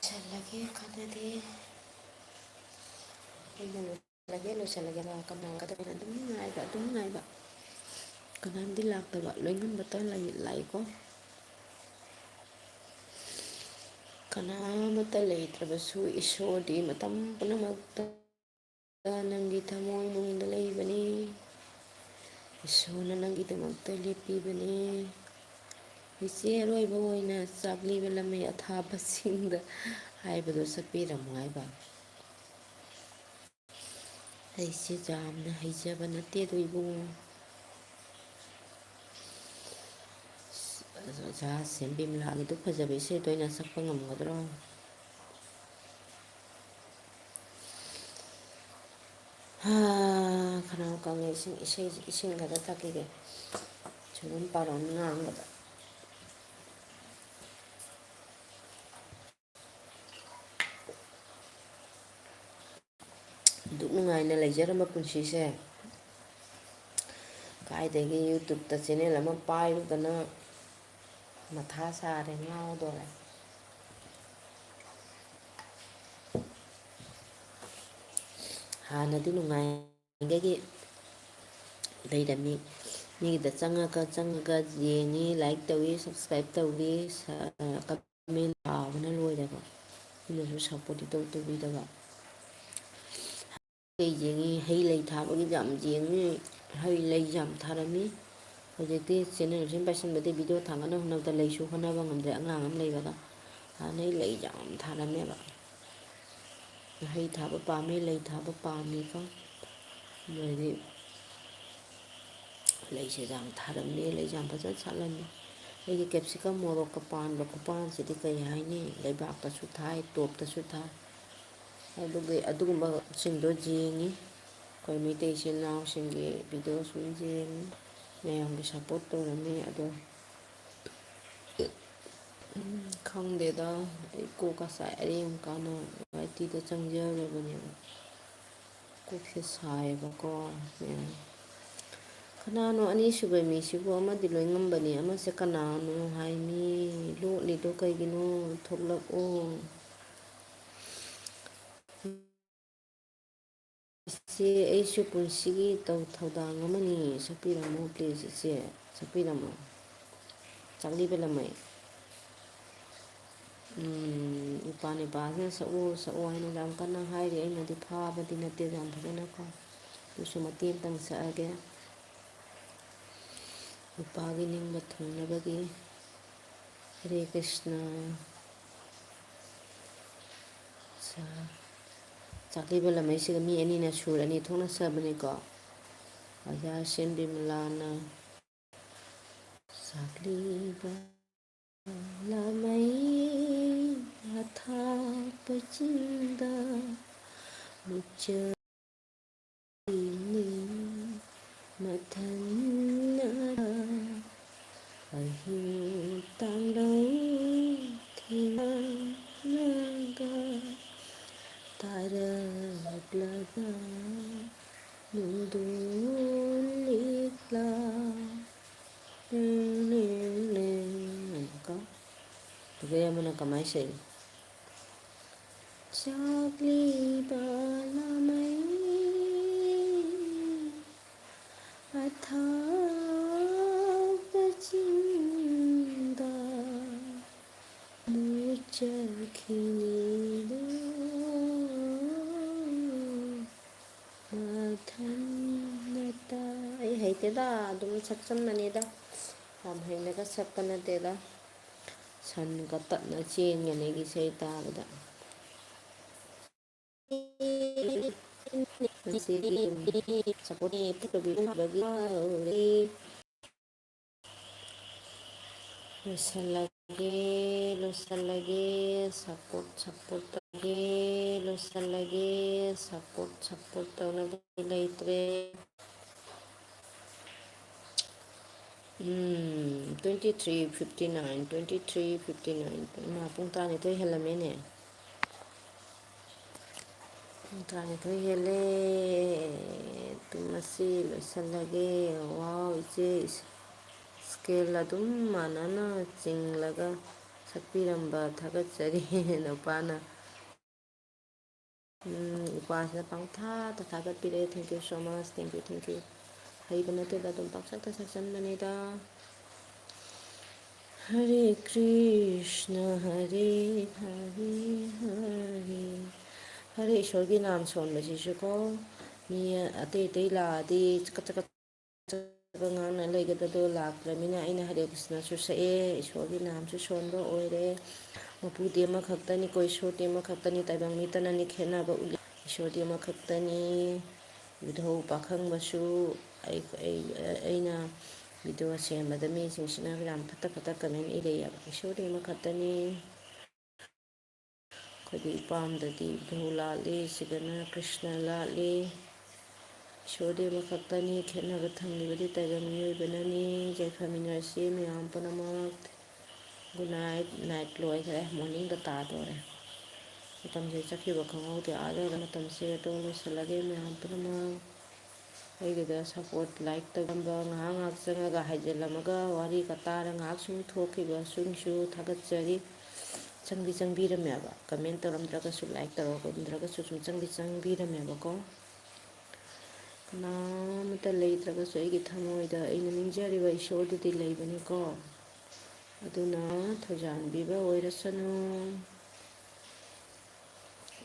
ꯂꯣꯏꯁꯜꯂꯒꯦ ꯈꯟꯅꯗꯦ꯫ ꯑꯩꯅ ꯂꯣꯏꯁꯜꯂꯒꯦ, ꯂꯣꯏꯁꯜꯂꯒꯦ ꯂꯥꯛꯑꯣ꯫ ꯀꯅꯥꯒꯗꯕꯅꯣ? ꯑꯗꯨꯝ ꯉꯥꯏꯕ, ꯑꯗꯨꯝ ꯉꯥꯏꯕ꯫ ꯀꯅꯥꯝꯗꯤ ꯂꯥꯛꯇꯕ, ꯂꯣꯏꯉꯝꯕꯇ ꯂꯥꯛꯏꯀꯣ꯫ ꯀꯅꯥꯃꯠꯇ ꯂꯩꯇ꯭ꯔꯕꯁꯨ ꯏꯁꯣꯔꯗꯤ ꯃꯇꯝ ꯄꯨꯝꯅꯃꯛꯇ ꯅꯪꯒꯤ ꯊꯃꯣꯏꯅꯨꯡꯗ ꯂꯩꯕꯅꯤ꯫ ꯏꯁꯣꯔꯅ ꯅꯪꯒꯤꯗꯃꯛꯇ ꯂꯦꯞꯄꯤꯕꯅꯤ꯫ ꯏꯆꯦ ꯑꯔꯣꯏꯕ ꯑꯣꯏꯅ ꯆꯥꯛꯂꯤꯕ ꯂꯝꯃꯩ ꯑꯊꯥꯕꯁꯤꯡꯗ ꯍꯥꯏꯕꯗꯣ ꯁꯛꯄꯤꯔꯝꯃꯣ ꯍꯥꯏꯕ꯫ ꯑꯩꯁꯦ ꯌꯥꯝꯅ ꯍꯩꯖꯕ ꯅꯠꯇꯦ ꯑꯗꯣ ꯏꯕꯨꯡꯉꯣ꯫ ꯑꯣꯖꯥ ꯁꯦꯝꯕꯤꯝꯂꯥꯒꯤꯗꯨ ꯐꯖꯕ ꯏꯁꯩꯗꯣ ꯑꯩꯅ ꯁꯛꯄ ꯉꯝꯒꯗ꯭ꯔꯣ? ꯍꯥ, ꯈꯅꯥꯎ ꯀꯪꯉꯦ꯫ ꯏꯁꯤꯡ, ꯏꯁꯩ, ꯏꯁꯤꯡ ꯈꯛꯇ ꯊꯛꯈꯤꯒꯦ꯫ ꯁꯣꯏꯕꯨꯝ ꯄꯥꯔꯣꯟ ꯉꯥꯡꯕꯗ꯫ ꯑꯗꯨꯛ ꯅꯨꯡꯉꯥꯏꯅ ꯂꯩꯖꯔꯝꯕ ꯄꯨꯟꯁꯤꯁꯦ ꯀꯥꯏꯗꯒꯤ YouTube-ꯇ channel ꯑꯃ ꯄꯥꯏꯔꯨꯗꯅ ꯃꯊꯥ ꯁꯥꯔꯦ, ꯉꯥꯎꯗꯣꯔꯦ꯫ ꯍꯥꯟꯅꯗꯤ ꯅꯨꯡꯉꯥꯏ ꯗꯒꯤ ꯂꯩꯔꯝꯃꯤ꯫ ꯃꯤꯒꯤꯗ ꯆꯪꯉꯒ, ꯆꯪꯉꯒ ꯌꯦꯡꯉꯤ, like ꯇꯧꯏ, subscribe ꯇꯧꯏ, ꯁ-, comment ꯊꯥꯕꯅ ꯂꯣꯏꯔꯕ꯫ ꯑꯗꯨꯅꯁꯨ support ꯏꯇꯧ ꯇꯧꯕꯤꯗꯕ꯫ ꯍꯩ ꯌꯦꯡꯉꯤ, ꯍꯩ ꯂꯩ ꯊꯥꯕꯒꯤ ꯌꯥꯝ ꯌꯦꯡꯉꯤ, ꯍꯩ ꯂꯩ ꯌꯥꯝ ꯊꯥꯔꯝꯃꯤ꯫ ꯍꯧꯖꯤꯛꯇꯤ channel ꯁꯦꯝ ꯄꯥꯏꯁꯟꯕꯗꯒꯤ video ꯊꯥꯡꯒꯠꯅ ꯍꯣꯠꯅꯕꯗ ꯂꯩꯁꯨ ꯍꯣꯠꯅꯕ ꯉꯝꯗ꯭ꯔꯦ, ꯑꯉꯥꯡ ꯑꯃ ꯂꯩꯕꯒ꯫ ꯍꯥꯟꯅꯩ ꯂꯩ ꯌꯥꯝ ꯊꯥꯔꯝꯃꯦꯕ꯫ ꯍꯩ ꯊꯥꯕ ꯄꯥꯝꯃꯤ, ꯂꯩ ꯊꯥꯕ ꯄꯥꯝꯃꯤꯀꯣ꯫ ꯑꯗꯩꯗꯤ ꯂꯩꯁꯦ ꯌꯥꯝ ꯊꯥꯔꯝꯃꯤ, ꯂꯩꯁꯦ ꯌꯥꯝ ꯐꯖꯅ ꯁꯥꯠꯂꯝꯃꯤ꯫ ꯑꯩꯒꯤ capsicum ꯃꯣꯔꯣꯛꯀ ꯄꯥꯟꯕ ꯈꯨꯄꯥꯟꯁꯤꯗꯤ ꯀꯔꯤ ꯍꯥꯏꯅꯤ? ꯂꯩꯕꯥꯛꯇꯁꯨ ꯊꯥꯏ, ꯇꯣꯞꯇꯁꯨ ꯊꯥꯏ꯫ ꯑꯗꯨꯒꯤ, ꯑꯗꯨꯒꯨꯝꯕꯁꯤꯡꯗꯣ ꯌꯦꯡꯉꯤ꯫ ꯑꯩꯈꯣꯏ ꯃꯩꯇꯩ ꯏꯆꯤꯜ ꯏꯅꯥꯎꯁꯤꯡꯒꯤ video ꯁꯨꯝ ꯌꯦꯡꯉꯤ꯫ ꯃꯌꯥꯝꯒꯤ support ꯇꯧꯔꯝꯃꯤ꯫ ꯑꯗꯣ, ꯎꯝ, ꯈꯪꯗꯦꯗ, ꯑꯩ ꯀꯣꯛꯀ ꯁꯥꯏ꯫ ꯑꯔꯦꯝ ꯀꯥꯟꯅ ꯋꯥꯏ ꯇꯤꯗ ꯆꯪꯖꯔꯨꯔꯕꯅꯦꯕ꯫ ꯀꯣꯛꯁꯦ ꯁꯥꯏꯌꯦꯕꯀꯣ, ꯃꯌꯥꯝ꯫ ꯀꯅꯥꯅꯣ ꯑꯅꯤꯁꯨꯕ ꯃꯤꯁꯤꯕꯨ? ꯑꯃꯗꯤ ꯂꯣꯏ ꯉꯝꯕꯅꯤ, ꯑꯃꯁꯦ ꯀꯅꯥꯅꯣ ꯍꯥꯏ? ꯃꯤ ꯂꯣꯠꯂꯤꯗꯣ ꯀꯩꯒꯤꯅꯣ? ꯊꯣꯛꯂꯛꯑꯣ꯫ ꯏꯆꯦ, ꯑꯩꯁꯨ ꯄꯨꯟꯁꯤꯒꯤ ꯇꯧ-, ꯊꯧꯗꯥꯡ ꯑꯃꯅꯤ꯫ ꯁꯛꯄꯤꯔꯝꯃꯣ, please, ꯏꯆꯦ꯫ ꯁꯛꯄꯤꯔꯝꯃꯣ꯫ ꯆꯥꯛꯂꯤꯕ ꯂꯃꯩ꯫ ꯎꯝ, ꯏꯄꯥ ꯅꯤꯄꯥꯁꯤꯅ ꯁꯛꯎ, ꯁꯛꯎ ꯍꯥꯏꯅ ꯌꯥꯝ ꯀꯟꯅ ꯍꯥꯏꯔꯤ꯫ ꯑꯩꯅꯗꯤ ꯐꯥꯕꯗꯤ ꯅꯠꯇꯦ ꯌꯥꯝ ꯐꯖꯅꯀꯣ꯫ ꯑꯗꯨꯁꯨ ꯃꯇꯦꯛ ꯑꯃꯇꯪ ꯁꯛꯑꯒꯦ꯫ ꯏꯄꯥꯒꯤ ꯅꯤꯡꯕ ꯊꯨꯡꯅꯕꯒꯤ꯫ ꯍꯔꯦ ꯀ꯭ꯔꯤꯁꯅ꯫ ꯆꯥ-, ꯆꯥꯛꯂꯤꯕ ꯂꯃꯩꯁꯤꯒ ꯃꯤ ꯑꯅꯤꯅ ꯁꯨꯔ ꯑꯅꯤ ꯊꯣꯛꯅ ꯁꯛꯑꯕꯅꯤꯀꯣ꯫ ꯑꯣꯖꯥ ꯁꯦꯟ ꯕꯤꯃꯂꯥꯅ ꯆꯥꯛꯂꯤꯕ ꯂꯃꯩ ꯑꯊꯥꯞꯄ ꯆꯤꯡꯗ ꯃꯨꯛꯆꯔꯤꯅꯤ ꯃꯊꯟꯅ ꯑꯍꯤꯡ ꯇꯥꯡꯂꯧ ꯊꯦꯡꯅꯒ ꯇꯥꯔꯛꯂꯒ ꯅꯨꯡꯗꯣꯟ ꯂꯤꯛꯂꯥ ꯂꯦꯡ ꯂꯦꯡ ꯂꯦꯡ ꯀꯣ꯫ ꯑꯗꯩ ꯑꯃꯅ ꯀꯃꯥꯏꯅ ꯁꯛꯏ? ꯆꯥꯛꯂꯤꯕ ꯂꯃꯩ ꯈꯤꯅꯤꯗꯨ ꯃꯊꯟꯅꯇ꯫ ꯑꯩ ꯍꯩꯇꯦꯗ, ꯑꯗꯨꯝ ꯁꯛꯆꯟꯕꯅꯤꯗ꯫ ꯌꯥꯝ ꯍꯩꯅꯒ ꯁꯛꯄ ꯅꯠꯇꯦꯗ꯫ ꯁꯟꯒ ꯇꯠꯅ ꯆꯦꯟꯒꯅꯤ ꯑꯩꯒꯤ ꯏꯁꯩ ꯇꯥꯕꯗ꯫ ꯉꯁꯤꯒꯤ ꯁꯞꯄꯣꯔꯠ ꯇꯧꯕꯤꯕꯒꯤ ꯂꯣꯏꯁꯤꯜꯂꯒꯦ, ꯂꯣꯏꯁꯤꯜꯂꯒꯦ꯫ ꯁꯞꯄꯣꯔꯠ, ꯁꯞꯄꯣꯔꯠ ꯇꯧꯒꯦ, ꯂꯣꯏꯁꯤꯜꯂꯒꯦ꯫ ꯁꯞꯄꯣꯔꯠ, ꯁꯞꯄꯣꯔꯠ ꯇꯧꯅꯕ ꯃꯤ ꯂꯩꯇ꯭ꯔꯦ꯫ ꯎꯝ, twenty three fifty nine, twenty three fifty nine꯫ ꯏꯃꯥ, ꯄꯨꯡ ꯇꯔꯥꯅꯤꯊꯣꯏ ꯍꯦꯜꯂꯝꯃꯦꯅꯦ꯫ ꯄꯨꯡ ꯇꯔꯥꯅꯤꯊꯣꯏ ꯍꯦꯜꯂꯦ꯫ ꯇꯨꯝꯃꯁꯤ, ꯂꯣꯏꯁꯤꯜꯂꯒꯦ꯫ ꯋꯥꯎ, ꯏꯆꯦ, ꯏꯁꯀꯦꯜ ꯑꯗꯨꯝ ꯃꯥꯟꯅꯅ ꯆꯤꯡꯂꯒ ꯁꯛꯄꯤꯔꯝꯕ ꯊꯥꯒꯠꯆꯔꯤ꯫ ꯅꯨꯄꯥꯅ, ꯎꯝ, ꯎꯄꯥꯁꯤꯅ ꯄꯪꯊꯥꯗ ꯊꯥꯒꯠꯄꯤꯔꯛꯑꯦ꯫ Thank you so much, thank you, thank you꯫ ꯍꯩꯕ ꯅꯠꯇꯦꯗ, ꯑꯗꯨꯝ ꯄꯪꯁꯛꯇ ꯁꯛꯆꯟꯕꯅꯤꯗ꯫ ꯍꯔꯦ ꯀ꯭ꯔꯤꯁꯅ, ꯍꯔꯦ ꯍꯔꯦ, ꯍꯔꯦ ꯍꯔꯦ꯫ ꯍꯔꯦ ꯏꯁꯣꯔꯒꯤ ꯅꯥꯝ ꯁꯣꯟꯕꯁꯤꯁꯨꯀꯣ, ꯃꯤ ꯑꯇꯩ ꯑꯇꯩ ꯂꯥꯛꯑꯗꯤ ꯆꯀꯠ ꯆꯀꯠ ꯆꯀꯠ ꯉꯥꯡꯅ ꯂꯩꯒꯗꯕꯗꯣ ꯂꯥꯛꯇ꯭ꯔꯕꯅꯤꯅ, ꯑꯩꯅ ꯍꯔꯦ ꯀ꯭ꯔꯤꯁꯅꯁꯨ ꯁꯛꯑꯦ, ꯏꯁꯣꯔꯒꯤ ꯅꯥꯝꯁꯨ ꯁꯣꯟꯕ ꯑꯣꯏꯔꯦ꯫ ꯃꯄꯨꯗꯤ ꯑꯃꯈꯛꯇꯅꯤꯀꯣ, ꯏꯁꯣꯔꯗꯤ ꯑꯃꯈꯛꯇꯅꯤ, ꯇꯥꯏꯕꯪ ꯃꯤꯇꯅꯅꯤ ꯈꯦꯠꯅꯕ ꯎꯠꯂꯤ꯫ ꯏꯁꯣꯔꯗꯤ ꯑꯃꯈꯛꯇꯅꯤ꯫ ꯏꯙꯧ ꯄꯥꯈꯪꯕꯁꯨ ꯑꯩ-, ꯑꯩ-, ꯑꯩꯅ ꯚꯤꯗꯤꯑꯣ ꯁꯦꯝꯕꯗ ꯃꯤꯁꯤꯡꯁꯤꯅ ꯌꯥꯝ ꯐꯠꯇ ꯐꯠꯇ ꯀꯃꯦꯟ ꯏꯔꯛꯑꯦꯕ꯫ ꯏꯁꯣꯔꯗꯤ ꯑꯃꯈꯛꯇꯅꯤ꯫ ꯑꯩꯈꯣꯏꯒꯤ ꯏꯄꯥꯝꯗꯗꯤ ꯏꯙꯧ ꯂꯥꯠꯂꯤ, ꯁꯤꯗꯅ ꯀ꯭ꯔꯤꯁꯅ ꯂꯥꯠꯂꯤ꯫ ꯏꯁꯣꯔꯗꯤ ꯑꯃꯈꯛꯇꯅꯤ, ꯈꯦꯠꯅꯕ ꯊꯝꯂꯤꯕꯗꯤ ꯇꯥꯏꯕꯪ ꯃꯤꯑꯣꯏꯕꯅꯅꯤ꯫ ꯌꯥꯏꯐꯃꯤꯟꯅꯔꯁꯤ ꯃꯌꯥꯝ ꯄꯨꯝꯅꯃꯛ꯫ Good night, night ꯂꯣꯏꯈ꯭ꯔꯦ, morningꯗ ꯇꯥꯗꯣꯔꯦ꯫ ꯃꯇꯝꯁꯦ ꯆꯠꯈꯤꯕ ꯈꯪꯍꯧꯗꯦ꯫ ꯑꯥ ꯌꯧꯔ ꯃꯇꯝꯁꯦ ꯑꯗꯣ ꯂꯣꯏꯁꯤꯜꯂꯒꯦ ꯃꯌꯥꯝ ꯄꯨꯝꯅꯃꯛ꯫ ꯑꯩꯒꯤꯗ support, like ꯇꯧꯔꯝꯕ, ꯉꯥꯏꯍꯥꯛ ꯉꯥꯏꯍꯥꯛ ꯆꯪꯉꯒ ꯍꯥꯏꯖꯤꯜꯂꯝꯃꯒ ꯋꯥꯔꯤꯒ ꯇꯥꯔ ꯉꯥꯏꯍꯥꯛ ꯁꯨꯝ ꯊꯣꯛꯈꯤꯕꯁꯤꯡꯁꯨ ꯊꯥꯒꯠꯆꯔꯤ꯫ ꯆꯪꯗꯤ ꯆꯪꯕꯤꯔꯝꯃꯦꯕ, comment ꯇꯧꯔꯝꯗ꯭ꯔꯒꯁꯨ, like ꯇꯧꯔꯝꯗ꯭ꯔꯒꯁꯨ ꯁꯨꯝ ꯆꯪꯗꯤ ꯆꯪꯕꯤꯔꯝꯃꯦꯕꯀꯣ꯫ ꯀꯅꯥꯃꯠꯇ ꯂꯩꯇ꯭ꯔꯒꯁꯨ ꯑꯩꯒꯤ ꯊꯃꯣꯏꯗ ꯑꯩꯅ ꯅꯤꯡꯖꯔꯤꯕ ꯏꯁꯣꯔꯗꯨꯗꯤ ꯂꯩꯕꯅꯤꯀꯣ꯫ ꯑꯗꯨꯅ ꯊꯧꯖꯥꯟꯕꯤꯕ ꯑꯣꯏꯔꯁꯅꯨ꯫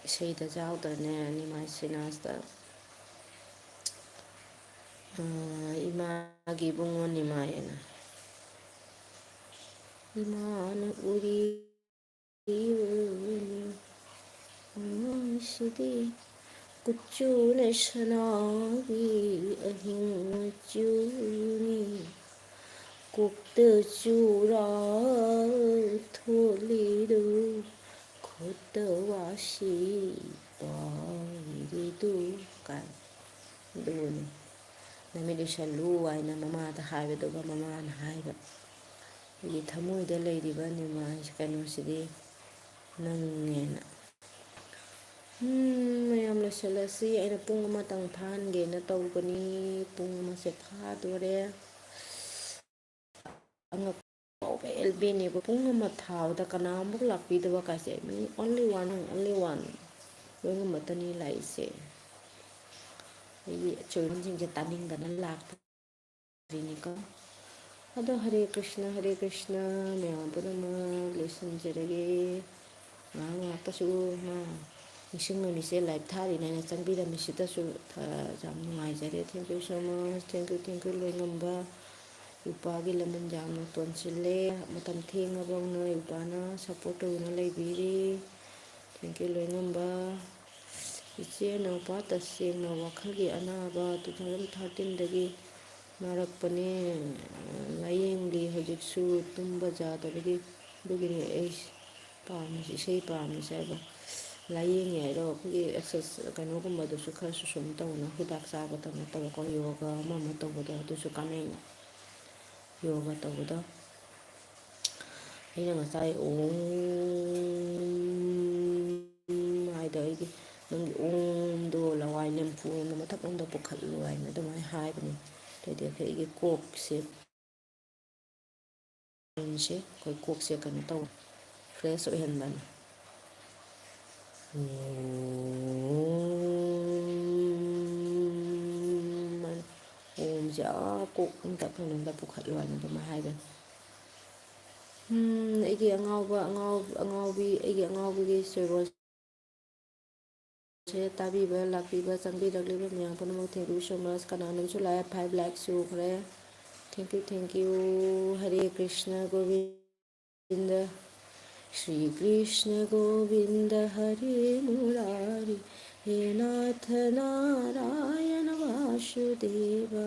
ꯏꯁꯩꯗ ꯌꯥꯎꯗ꯭ꯔꯅꯦ, ꯅꯤꯃꯥꯏ ꯁꯤꯅꯥꯁꯇ꯫ ꯑ, ꯏꯃꯥꯒꯤ ꯏꯕꯨꯡꯉꯣ ꯅꯤꯃꯥꯏ ꯑꯅ꯫ ꯏꯃꯥꯅ ꯎꯔꯤ ꯎꯔꯤ ꯁꯤꯗꯤ ꯀꯨꯆꯨꯅ ꯁꯅꯥꯒꯤ ꯑꯍꯤꯡ ꯃꯆꯨꯅꯤ꯫ ꯀꯣꯛꯇ ꯆꯨꯔꯥ ꯊꯣꯛꯂꯤꯗꯨ, ꯈꯨꯠꯇ ꯋꯥꯁꯤ ꯄꯥꯏꯔꯤꯗꯨ ꯀꯥꯏ꯫ ꯑꯗꯨꯅꯤ꯫ "ꯅꯃꯤꯠ ꯎꯏꯁꯜꯂꯨ" ꯍꯥꯏꯅ ꯃꯃꯥꯗ ꯍꯥꯏꯕꯗꯨꯒ ꯃꯃꯥꯅ ꯍꯥꯏꯕ꯫ ꯑꯩꯒꯤ ꯊꯃꯣꯏꯗ ꯂꯩꯔꯤꯕ ꯅꯤꯃꯥꯏ ꯀꯩꯅꯣꯁꯤꯗꯤ ꯅꯪꯅꯦꯅ꯫ ꯎꯝ, ꯃꯌꯥꯝ ꯂꯣꯏꯁꯤꯜꯂꯁꯤ꯫ ꯑꯩꯅ ꯄꯨꯡ ꯑꯃꯇꯪ ꯐꯥꯍꯟꯒꯦꯅ ꯇꯧꯕꯅꯤ꯫ ꯄꯨꯡ ꯑꯃꯁꯦ ꯐꯥꯗꯣꯔꯦ꯫ ꯑꯉꯛꯄ ꯑꯦꯜꯕꯤꯅꯦꯕ꯫ ꯄꯨꯡ ꯑꯃ ꯊꯥꯕꯗ ꯀꯅꯥꯃꯨꯛ ꯂꯥꯛꯄꯤꯗꯕ ꯀꯥꯏꯁꯦ꯫ ꯃꯤ only one, only one꯫ ꯂꯣꯏꯅꯃꯛꯇꯅꯤ ꯂꯥꯛꯏꯁꯦ꯫ ꯑꯩꯒꯤ ꯑꯆꯣꯏꯕꯁꯤꯡꯁꯦ ꯇꯥꯅꯤꯡꯗꯅ ꯂꯥꯛꯄ꯫ ꯀꯣ꯫ ꯑꯗꯣ ꯍꯔꯦ ꯀ꯭ꯔꯤꯁꯅ, ꯍꯔꯦ ꯀ꯭ꯔꯤꯁꯅ, ꯃꯌꯥꯝ ꯄꯨꯝꯅꯃꯛ ꯂꯣꯏꯁꯤꯟꯖꯔꯒꯦ꯫ ꯉꯥꯏꯍꯥꯛ ꯉꯥꯏꯍꯥꯛꯇꯁꯨ ꯃꯥ ꯅꯤꯡꯁꯤꯡꯉꯝꯃꯤꯁꯦ, live ꯊꯥꯔꯤꯅꯦꯅ ꯆꯪꯕꯤꯔꯝꯃꯤꯁꯤꯗꯁꯨ ꯊ-, ꯌꯥꯝ ꯅꯨꯡꯉꯥꯏꯖꯔꯦ꯫ Thank you so much, thank you, thank you, ꯂꯣꯏꯉꯝꯕ꯫ ꯏꯄꯥꯒꯤ ꯂꯃꯟ ꯌꯥꯝꯅ ꯇꯣꯟꯁꯤꯜꯂꯦ꯫ ꯃꯇꯝ ꯊꯦꯡꯉꯕꯧꯅ ꯏꯄꯥꯅ support ꯇꯧꯗꯨꯅ ꯂꯩꯕꯤꯔꯤ꯫ Thank you, ꯂꯣꯏꯉꯝꯕ꯫ ꯏꯆꯦ ꯅꯥꯎꯄꯥ ꯇꯁꯦꯡꯅ ꯋꯥꯈꯜꯒꯤ ꯑꯅꯥꯕ two thousand thirteen ꯗꯒꯤ ꯅꯥꯔꯛꯄꯅꯦ꯫ ꯂꯥꯏꯌꯦꯡꯂꯤ ꯍꯧꯖꯤꯛꯁꯨ, ꯇꯨꯝꯕ ꯌꯥꯗꯕꯒꯤ꯫ ꯑꯗꯨꯒꯤꯅꯦ ꯑꯩ ꯄꯥꯝꯃꯤꯁꯦ, ꯏꯁꯩ ꯄꯥꯝꯃꯤꯁꯦ ꯍꯥꯏꯕ꯫ ꯂꯥꯏꯌꯦꯡꯉꯦ ꯍꯥꯏꯔꯣ, ꯑꯩꯈꯣꯏꯒꯤ exercise ꯀꯩꯅꯣꯒꯨꯝꯕꯗꯨꯁꯨ ꯈꯔꯁꯨ ꯁꯨꯝ ꯇꯧꯅ, ꯍꯤꯗꯥꯛ ꯆꯥꯕꯗ ꯅꯠꯇꯕꯀꯣ, ꯌꯣꯒ ꯑꯃ ꯑꯃ ꯇꯧꯕꯗꯣ ꯑꯗꯨꯁꯨ ꯀꯥꯟꯅꯩꯅ꯫ ꯌꯣꯒ ꯇꯧꯕꯗꯣ꯫ ꯑꯩꯅ ꯉꯁꯥꯏ ꯑꯣꯝ ꯍꯥꯏꯗꯣ, ꯑꯩꯒꯤ ꯅꯪꯒꯤ ꯑꯣꯝꯗꯣ ꯂꯋꯥꯏ ꯂꯦꯝꯐꯨ ꯑꯣꯏꯅ ꯃꯊꯛꯂꯣꯝꯗ ꯄꯨꯈꯠꯂꯨ ꯍꯥꯏꯅ ꯑꯗꯨꯃꯥꯏꯅ ꯍꯥꯏꯕꯅꯤ꯫ ꯑꯗꯨꯗꯤ ꯑꯩꯈꯣꯏꯒꯤ ꯀꯣꯛꯁꯦ, ꯁꯦ ꯑꯩꯈꯣꯏ ꯀꯣꯛꯁꯦ ꯀꯩꯅꯣ ꯇꯧ, fresh ꯑꯣꯏꯍꯟꯕꯅꯤ꯫ ꯑꯣꯝ ꯍꯥꯏꯅ, ꯑꯣꯝꯁꯦ ꯑꯥ ꯀꯣꯛ ꯃꯊꯛꯂꯣꯝꯗ ꯄꯨꯈꯠꯂꯨ ꯍꯥꯏꯅ ꯑꯗꯨꯃꯥꯏꯅ ꯍꯥꯏꯕꯅꯤ꯫ ꯎꯝ, ꯑꯩꯒꯤ ꯑꯉꯥꯎꯕ, ꯑꯉꯥꯎ-, ꯑꯉꯥꯎꯕꯤ, ꯑꯩꯒꯤ ꯑꯉꯥꯎꯕꯤꯒꯤ ꯁꯣꯏꯔꯣꯜ ꯁꯦ ꯇꯥꯕꯤꯕ, ꯂꯥꯛꯄꯤꯕ, ꯆꯪꯕꯤꯔꯛꯂꯤꯕ ꯃꯌꯥꯝ ꯄꯨꯝꯅꯃꯛ, thank you so much꯫ ꯀꯅꯥꯅꯣꯝꯁꯨ ꯂꯥꯛꯑꯦ, five likes ꯁꯨꯈ꯭ꯔꯦ꯫ Thank you, thank you꯫ ꯍꯔꯦ ꯀ꯭ꯔꯤꯁꯅ ꯒꯣꯕꯤꯟꯗ, ꯁ꯭ꯔꯤ ꯀ꯭ꯔꯤꯁꯅ ꯒꯣꯕꯤꯟꯗ ꯍꯔꯦ ꯃꯨꯔꯥꯔꯤ, ꯍꯦ ꯅꯥꯊ ꯅꯥꯔꯥꯌꯅ ꯚꯥꯁꯨꯗꯦꯕ꯫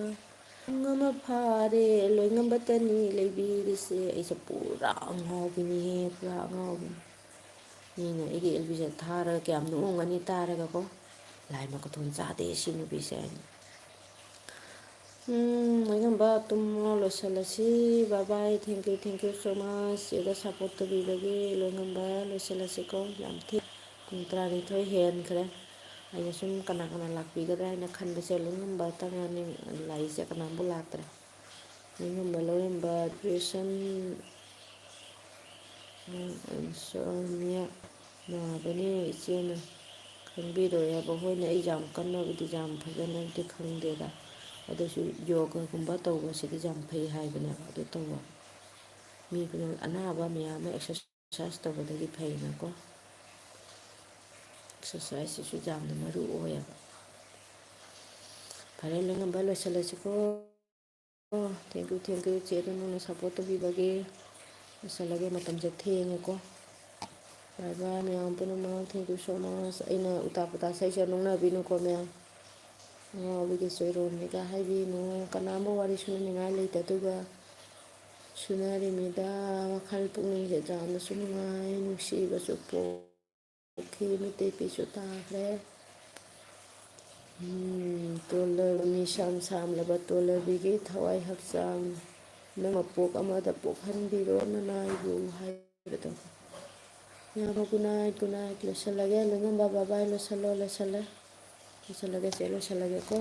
ꯄꯨꯡ ꯑꯃ ꯐꯥꯔꯦ, ꯂꯣꯏꯉꯝꯕꯇꯅꯤ ꯂꯩꯕꯤꯔꯤꯁꯦ꯫ ꯑꯩꯁꯦ ꯄꯨꯔꯥ ꯑꯉꯥꯎꯕꯤꯅꯤꯍꯦ, ꯄꯨꯔꯥ ꯑꯉꯥꯎꯕꯤꯅꯤ꯫ ꯃꯤꯅ ꯑꯩꯒꯤ ꯑꯦꯜ ꯕꯤꯁꯦ ꯊꯥꯔꯒ ꯀꯌꯥꯝ ꯅꯣꯛꯑꯝꯒꯅꯤ ꯇꯥꯔꯒꯀꯣ꯫ "ꯂꯥꯏ ꯃꯈꯨꯊꯣꯟ ꯆꯥꯗꯦ ꯁꯤ ꯅꯨꯄꯤꯁꯦ" ꯍꯥꯏꯅ꯫ ꯎꯝ, ꯂꯣꯏꯉꯝꯕ ꯇꯨꯝꯃꯣ, ꯂꯣꯏꯁꯤꯜꯂꯁꯤ꯫ Bye bye, thank you, thank you so much꯫ ꯆꯦꯗ support ꯇꯧꯕꯤꯕꯒꯤ꯫ ꯂꯣꯏꯉꯝꯕ ꯂꯣꯏꯁꯤꯜꯂꯁꯤꯀꯣ, ꯌꯥꯝ ꯊꯦꯡ-, ꯄꯨꯡ ꯇꯔꯥꯅꯤꯊꯣꯏ ꯍꯦꯟꯈ꯭ꯔꯦ꯫ ꯑꯩꯅ ꯁꯨꯝ ꯀꯅꯥ ꯀꯅꯥ ꯂꯥꯛꯄꯤꯒꯗ꯭ꯔꯥ ꯍꯥꯏꯅ ꯈꯟꯕꯁꯦ, ꯂꯣꯏꯉꯝꯕꯇ ꯉꯥꯏꯅꯤ ꯂꯥꯛꯏꯁꯦ, ꯀꯅꯥꯝꯕꯨ ꯂꯥꯛꯇ꯭ꯔꯦ꯫ ꯂꯣꯏꯉꯝꯕ, ꯂꯣꯏꯉꯝꯕ, depression, insomnia ꯅꯥꯕꯅꯦ ꯏꯆꯦꯅ꯫ ꯈꯪꯕꯤꯔꯣꯏ ꯍꯥꯏꯕ, ꯍꯣꯏꯅꯦ, ꯑꯩ ꯌꯥꯝ ꯀꯟꯅꯕꯨꯗꯤ, ꯌꯥꯝ ꯐꯖꯅꯗꯤ ꯈꯪꯗꯦꯗ, ꯑꯗꯨꯁꯨ ꯌꯣꯒꯒꯨꯝꯕ ꯇꯧꯕꯁꯤꯗꯤ ꯌꯥꯝ ꯐꯩ ꯍꯥꯏꯕꯅꯦꯕ꯫ ꯑꯗꯨ ꯇꯧꯕ ꯃꯤ ꯄꯨꯝꯅꯃꯛ, ꯑꯅꯥꯕ ꯃꯌꯥꯝ ꯑꯃ exercise ꯇꯧꯕꯗꯒꯤ ꯐꯩꯅꯀꯣ꯫ Exerciseꯁꯤꯁꯨ ꯌꯥꯝꯅ ꯃꯔꯨ ꯑꯣꯏꯌꯦꯕ꯫ ꯐꯔꯦ, ꯂꯣꯏꯉꯝꯕ, ꯂꯣꯏꯁꯤꯜꯂꯁꯤꯀꯣ꯫ ꯑꯣ, thank you, thank you, ꯆꯦ ꯑꯗꯨꯝ ꯅꯪꯅ support ꯇꯧꯕꯤꯕꯒꯤ꯫ ꯂꯣꯏꯁꯤꯜꯂꯒꯦ, ꯃꯇꯝꯁꯦ ꯊꯦꯡꯉꯦꯀꯣ꯫ Bye bye ꯃꯌꯥꯝ ꯄꯨꯝꯅꯃꯛ, thank you so much꯫ ꯑꯩꯅ ꯎꯇꯥ ꯄꯨꯇꯥ ꯁꯛꯏꯁꯦ ꯅꯣꯛꯅꯕꯤꯅꯨꯀꯣ ꯃꯌꯥꯝ꯫ ꯑꯉꯥꯎꯕꯤꯒꯤ ꯆꯣꯏꯔꯣꯟꯅꯤꯒ ꯍꯥꯏꯕꯤꯅꯨ, ꯀꯅꯥꯝꯕꯨ ꯋꯥꯔꯤ ꯁꯨꯅꯅꯤꯡꯉꯥꯏ ꯂꯩꯇꯗꯨꯒ ꯁꯨꯅꯔꯤꯃꯤꯗ꯫ ꯋꯥꯈꯜ ꯄꯨꯛꯅꯤꯡꯁꯦ ꯌꯥꯝꯅꯁꯨ ꯅꯨꯡꯉꯥꯏ, ꯅꯨꯡꯁꯤꯕꯁꯨ ꯄꯣꯛꯈꯤ, ꯃꯤꯠꯇꯩ ꯄꯤꯁꯨ ꯇꯥꯈ꯭ꯔꯦ꯫ ꯎꯝ, ꯇꯣꯜꯂꯕ ꯃꯤꯁꯥꯝ ꯁꯥꯝꯂꯕ ꯇꯣꯜꯂꯕꯤꯒꯤ ꯊꯋꯥꯏ ꯍꯛꯆꯥꯡ ꯅꯪ ꯃꯄꯣꯛ ꯑꯃꯗ ꯄꯣꯛꯍꯟꯕꯤꯔꯣ ꯅꯅꯥꯏꯕꯨ ꯍꯥꯏꯕꯗꯣ꯫ ꯌꯥꯝꯅ good night, good night꯫ ꯂꯣꯏꯁꯤꯜꯂꯒꯦ, ꯂꯣꯏꯉꯝꯕ, bye bye꯫ ꯂꯣꯏꯁꯤꯜꯂꯣ, ꯂꯣꯏꯁꯤꯜꯂꯦ꯫ ꯂꯣꯏꯁꯤꯜꯂꯒꯦ ꯆꯦ, ꯂꯣꯏꯁꯤꯜꯂꯒꯦꯀꯣ꯫